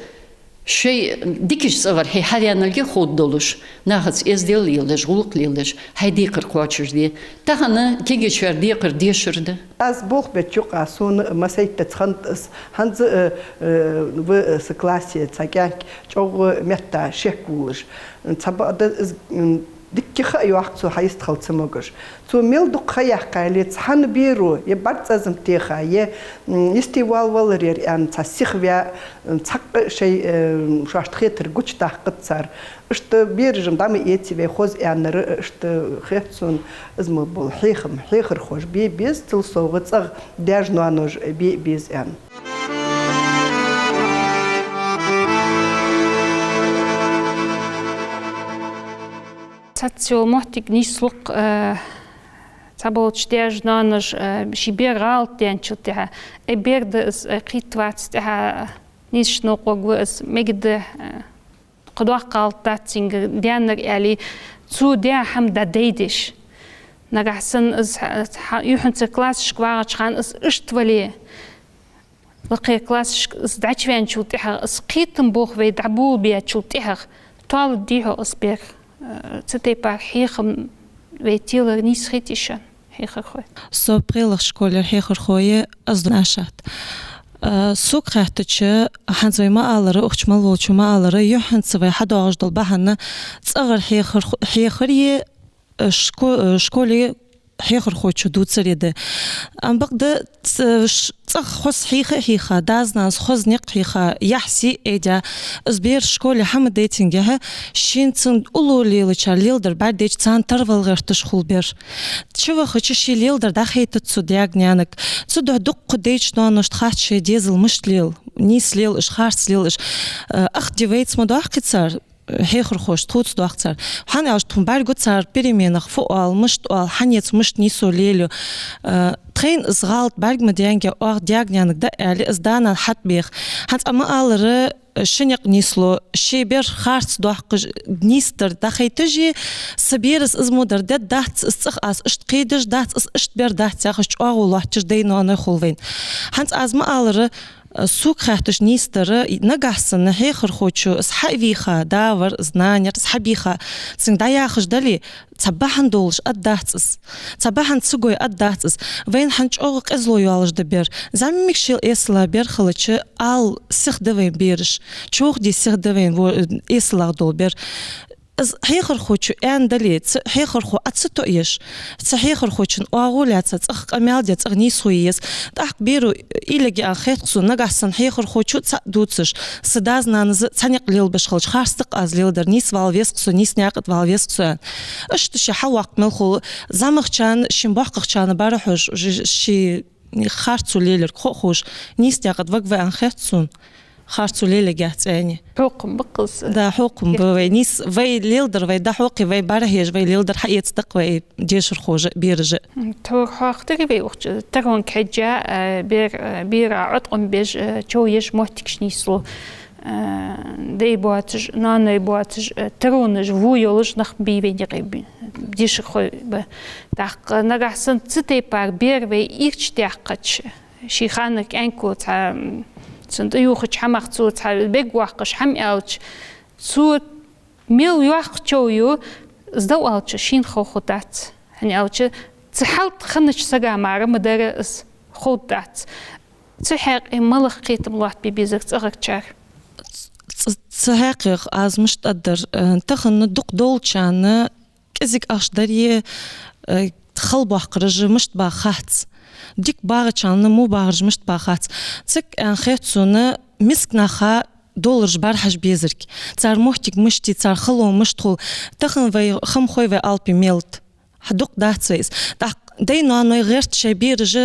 шоай дикача цӀагӀара хьо хьаваьннилга ховргдолаш, нахаца эздел лелаш, гӀулакх лелаш, хьай декхар кхоачашде. Тахан кегийчар декхар дешар да. Аз болх беча юкъа сона массайтта ца хиннад из, хӀанз а, э, ва са классе цхьа кӀаьнк чӀоагӀа метта шек волаш. Цхьабакъда из, м, дикка ха а йоаккх цо, хьа йистхила ца могаш. Цо мел дукха ха яьккхале, цхьан беро е бӀарг цӀазам теха, е, м, йисте вал валар яр аьнна, цхьа сиха ваь, м, цхьаккха шоай, э, шоашта хетар гучадаккхад цар. Иштта бераш-м дӀа ма эций вай, хоза аьннар, иштта хет сона, из ма бола хьехам, хьехархоша бе беза цул совгӀа цӀагӀа даьша-ноаноша бе беза аьнна. Цхьацца йола моттиг нийслу-кх, э, цхьаболча даьша-ноаноша, э, ший бер гӀалат даьнначул тӀехьагӀа, э, бер да из, э, кхийтта вац, тӀехьа нийсача новкъа варгва из, мегаргда, э, кхы доккха гӀалат дац цунга даьннар аьле, цо даь хӀама дӀадайдеш. Нагахьа санна из хьа-, хьа-, юххьанца классашка вагӀача хана из иштта вале, лакхера классашка из дӀачуваьнначул тӀехьагӀа, из кхетам болх вай дӀаболабечул тӀехьагӀа, тоаладий хьогӀ из бер, э, цу тайпара хьехам вай телар нийса хетий шоана, хьехархой? Со пхелагӀча школера хьехархо я, аз Нашат. Э, сога хаьттача, хӀанз вай ма аллара, укх чу мел волчо ма аллара, юххьанца вай хьадоагӀаш дола бахьан цӀагӀара хьехар-, хьехари, э, шко-, э, школе хьехархочо дувцари да. Ам бакъда ц-, ш-, цӀагӀа хоза хьийха а хьийха, дас-нанас хоза никъ хьийха, яхь-сий а айдаь, из бер школе хьа ма дайтингехьа, шийна цун уллув лелачар леладар бӀаргадайча, царна тарвала гӀерташ хул бер. Чувахача ше леладар дӀахайтац цу даьга-наьнага. Цудухьа дуккха дайча-ноаношта хац шоай дезал мишта лела, нийса лела уж, харц лела уж. Э, ахди-вайца ма доаккхий цар, хьехархошта тхоца доаккх цар. ХӀана аьлча тхона бӀаргагу цар переменах фу оал, мишта оал, хьанца мишта нийсо лелаю. Э, тхайна из гӀалат бӀарга ма даьнге, оаха даьга-наьнага дӀааьле, из да-нана хьатӀабеха. ХӀанз Ӏа ма аллара, ши никъ нийслу, ший бер харц доаккхаш, нийсдар дӀахайташ а, са берас из мо дар дергдац, из цӀагӀа аз иштта кхийдаш дац, из иштта бер дац яхаш чӀоагӀо лоатташ дай-ноаной хул вайна. ХӀанз аз ма аллара, сога хаьттача, нийсдар, нагахьа санна хьехархочо из хьавийха, да вар из, нана яр из хьабийха, цунга дӀаяхаш дале, цхьа бахьан долаш аргдац из. Цхьа бахьан ца гой аргдац из. Вайна хӀанз чӀоагӀа къизало йоалаш да бер. ЗӀамига шел эсала бер хилча, ала сиха да вайна бераш. Човхаде сиха да вайна во-, эсалагӀа дола бер. Из хьехархочо аьнна дале, цу хьехархо Ӏа ца тоъаеш, цу хьехархочун оагӀув лаьца цӀагӀа къамаьл де, цӀагӀа нийсхо е еза. ТӀаккха беро уйла е аьнна хет-кх сона, нагахьа санна хьехархочо цхьаъ дувцаш, са дас-нанас цхьа никъ лелабеш хилча, харц да-кх аз леладер, нийса вала веза-кх со, нийса наькъа тӀа вала веза-кх со, аьнна. Иштта ше хьавоаккх мел хул, зӀамагӀчарна, шин боккхагӀчарна бӀарахьош, ш-, ший харцо лелаярга хов-, ховш, нийса наькъа тӀа варгва аьнна хет сона. Харцо лелаергьяц аьнна. Хьокхам ба-кх из. Да, хьокхам ба вай. Нийса вай леладер вай дӀахьокхе, вай бӀарахьежа, вай леладер хьаэцаргда-кх вай дешархоша, бераша. М, тхьовра хьоахадир вай укх чу, таронга хьежжа, э, бер-, э, бера Ӏоткъам беш, э, чов еш моттигаш нийслу. Э, дай боацаш, ноаной боацаш, э, таронаш во йолаш нах бий вайна юкъе, дешархой ба. ТӀаккха нагахьа санна цу тайпара бер вай ирча даьккхача, ший ханнара кӀаьнко цхьа, м, цунна тӀаювхача хӀамах цо цхьа бегвоаккхаш хӀама аьлча, цо мел йоккха чов ю, из дӀаоалача шийна ховргдац. ХӀана аьлча, цу хьал тӀа хиннача сага мара ма дарра из ховргдац. Цу хьакъехьа малагӀа кхетам лоаттабе безар цӀагӀарчар? Ц-, цу хьакъехьа аз мишта аргдар, э, тахан дукха долчарна кӀезига ахча даре, э, хала боаккхараш мишта ба хац. Дика багӀачарна во багӀараш мишта ба хац. Цига аьнна хет сона, миска наха доллараш бӀарахьажа безарг. Цар моттиг мишта я, цар хало мишта хул. Тахан вай хамхой, вай Ӏалапи мел да. Хьадукха дац вай из. ТӀаккха дай-ноаной гӀерт шоай бераш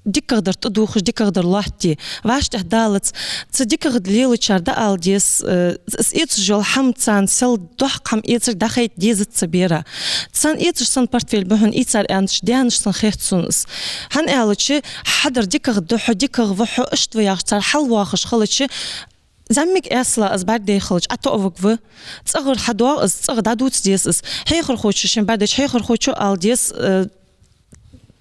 дикагӀдар тӀадувхаш, дикагӀдар лоаттаде. ВӀаштӀехьа далац. Цу дикагӀа лелачар дӀаала деза, э, с-, эцаш йола хӀама, царна сел доккха хӀама эцар дӀахайта дезац цу бера. Царна эцаш санна портфель ба хьона, ийцар аьнна, даьннаш санна хет сона из. ХӀана аьлча, хьадар дикагӀа да, хьо дикагӀа ва, хьо иштта ва яхаш, цар хьалвоахаш хилча, зӀамига эсала из бӀаргадайхалча, ӀотоӀаваргва. ЦӀагӀара хьадоагӀа из, цӀагӀа дӀадувца деза из. Хьехархочо шийна бӀаргадайча, хьехархочо ала деза, э,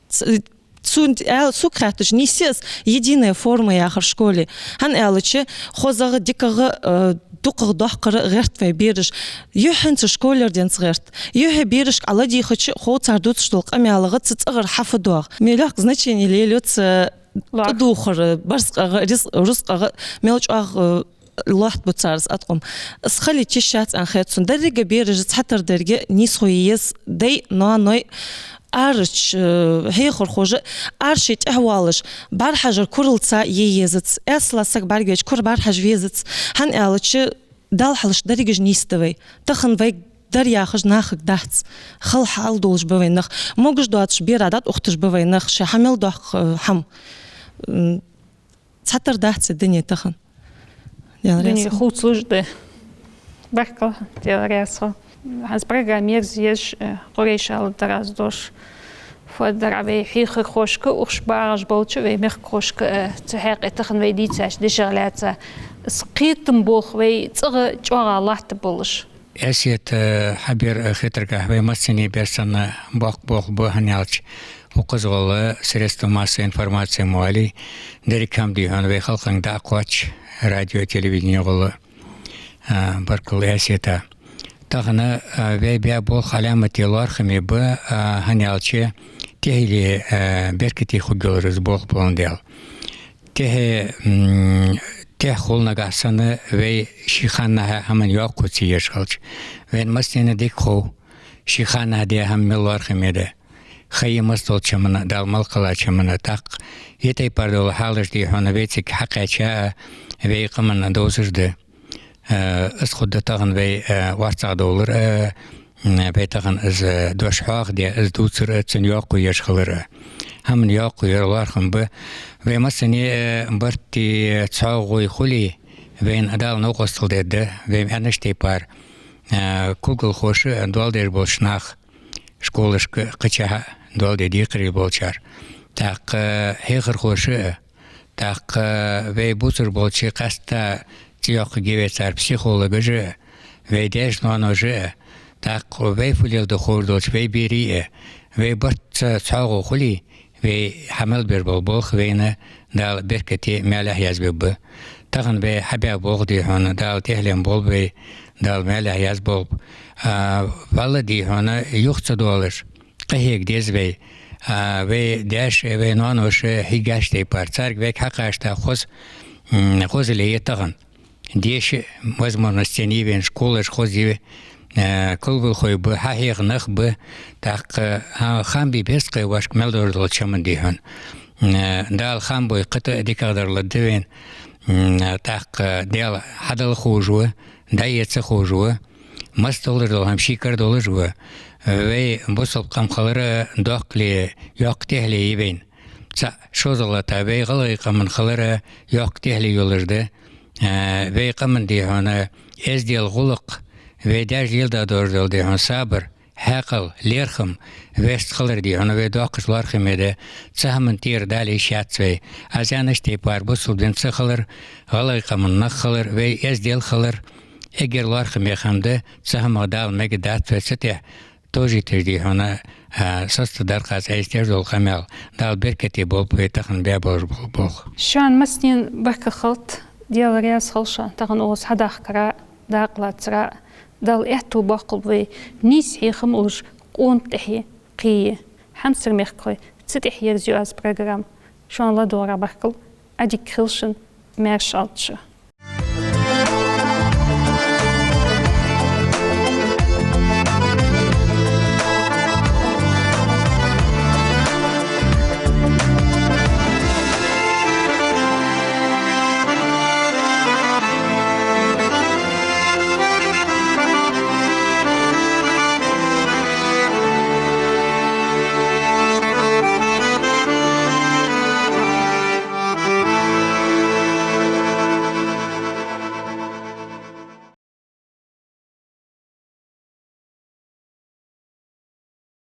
ц-, цун аьл-, сога хаьттача, нийсъе из единая форма яхар школе. ХӀана аьлча, хозагӀа, дикагӀа, э, дукхагӀа доаккхар гӀерт вай бераш. Юххьанца школера денз гӀерт. Юххе берашка Ӏа ладийгӀача, хов цар дувцаш дола къамаьлагӀа цу цӀагӀара хьафадоагӀа. Мел йоккха значени лелаю цу тӀадувхар, барзкъагӀа, рузкъагӀа, мел чӀоагӀа, э, лоаттабу цар из аткъам. Из хила йиш яц аьнна хет сона. Деррига бераш цхьатардарга нийсхо е еза дай-ноаной, арача, э, хьехархоша, ара шоай тӀехьа воалаш, бӀарахьажар куралца е езац. Эсала саг бӀаргавайча, кура бӀарахьажа везац. ХӀана аьлча, Далла хьалхашка дерригаш нийса да вай. Тахан вайга дар яхаш нахага дац. Хала хьал долаш ба вай нах. Могаш доацаш бера дӀатӀаухаш ба вай нах. Шоай хӀама мел доккха, э, хӀама. М, цхьатарра дац из дуне тахан. Даьла раьза хилва. Хувцалуш да. Баркал, Даьла раьза хилва. ХӀанз программа ерзаеш, э, Къурейш аьлар дар аз дош. Фу дар вай хьехархошка, укх чу багӀаш болча вай мехкахошка, э, цу хьакъехьа тахан вай дийцача дешах лаьца, из кхетам болх вай цӀагӀа чӀоагӀа латта болаш. Эсет, э, хьабер, э, хетаргахьа вай массане бессанна боккха болх ба, хӀана аьлча укхаза гӀолла средства массовой информации ма оалий, деррига хӀама дий хьона вай халкъанга дӀакхоач радио, телевидени гӀолла. А, баркал, Эсета. Тахан, а, вай баь болх Ӏаламате лоархӀаме ба, а, хӀана аьлча тӀехьале, а, беркате хургйолаш из болх боландаь. ТӀехьа, м, тӀехьа хул нагахьа санна вай ший ханнахьа хӀаман йоаккхо ца еш хилча. Вайна массанена дика хов, ший ханнахьа даь хӀама мел лоархӀаме да. Ха я массадолча хӀаман, Дала мел кхеллача хӀаман, тӀаккха ер тайпара дола хьалаш дий хьона вай цига хьакхаьча а, вай къаманна довзаш да. Э, из хургда тахан вай, э, орцагӀдовлар, э, м, вай тахан из, э, дош хьоахадаь, из дувцар, э, цун йоаккхо еш хилар, э. ХӀаман йоаккхо яр лоархӀам ба. Вай массане, э, барт, э, цхьоагӀо хуле, вайна Дала новкъостал дергда, вай аьннача тайпара, э, кулгалхоша, э, доал деш болча наха, школашка, кхычахьа доал де декхарийла болчар. ТӀаккха хьехархоша а, тӀаккха вай бувцаш болча, къаьстта цӀи йоаккхаргья вай цар психологаша а, вай даьша-ноаноша а, тӀаккха вай фу леладу ховш долча вай берий а, вай барт цхьоагӀо хуле, вай хьа мел беш бола болх вайна Дала беркате, маьлехьа язбергба. Тахан вай хьабаь болх дий хьона, Дала тӀехьален болба вай, Дала маьлехьа язболба. А, вӀалла дий хьона юха ца доалаш, къахьега деза вай. А, вай даьша, вай ноаноша хьийгача тайпара. Царга вайга хьакхача хоза, м, хозале я тахан. Деша возможностений вайна, школаш хоза я, э, кулгалхой ба, хьахьеха нах ба, тӀаккха, а, хам бе беза-кх вай вайшка мел дора долча хӀаман дий хьона. Э, Дала хам бой кхы тӀа дикагӀдар лургда вайна, м, тӀаккха Даьла хьадала ховш ва, дӀаэца ховш ва, массадолаш дола хӀама ший кара долаш ва. Вай бусалба къам хилар доккхале, йоккха тӀехьале я вайна. ЦаӀ, шозлагӀа латта, вай гӀалгӀай къаман хилар йоккха тӀехьале йолаш да. Э, вай къаман дий хьона эздел, гӀулакх, вай даьша леладеш дола дий хьона сабар, хьаькъал, лерхӀам, вест хилар дий хьона вай доккхача лоархӀаме да. Цу хӀаман тӀера дала йиш яц вай. Аз аьннача тайпара бусалба дин ца хилар, гӀалгӀай къаман нах хилар, вай эздел хилар, эггара лоархӀаме хӀама да. Цу хӀамах Дала мегаргдац вай цу тӀа товжийташ дий хьона, а, соцадаргда аз айса деш дола къамаьл. Дала беркате болба вай тахан баь болаш бола болх. Шоана массанена баркал хилда, Даьла раьза хилва шоана тахан укхаза хьадахкара, дакъа лацара. Дала аьттув боаккхалба вай нийса хьехам луш къонах тӀехье кхее. Хьамсара мехкахой, цу тӀа ерзаю аз программа. Шоана ладувгӀара баркал, Ӏадика хийла шун, маьрша Ӏалда шо.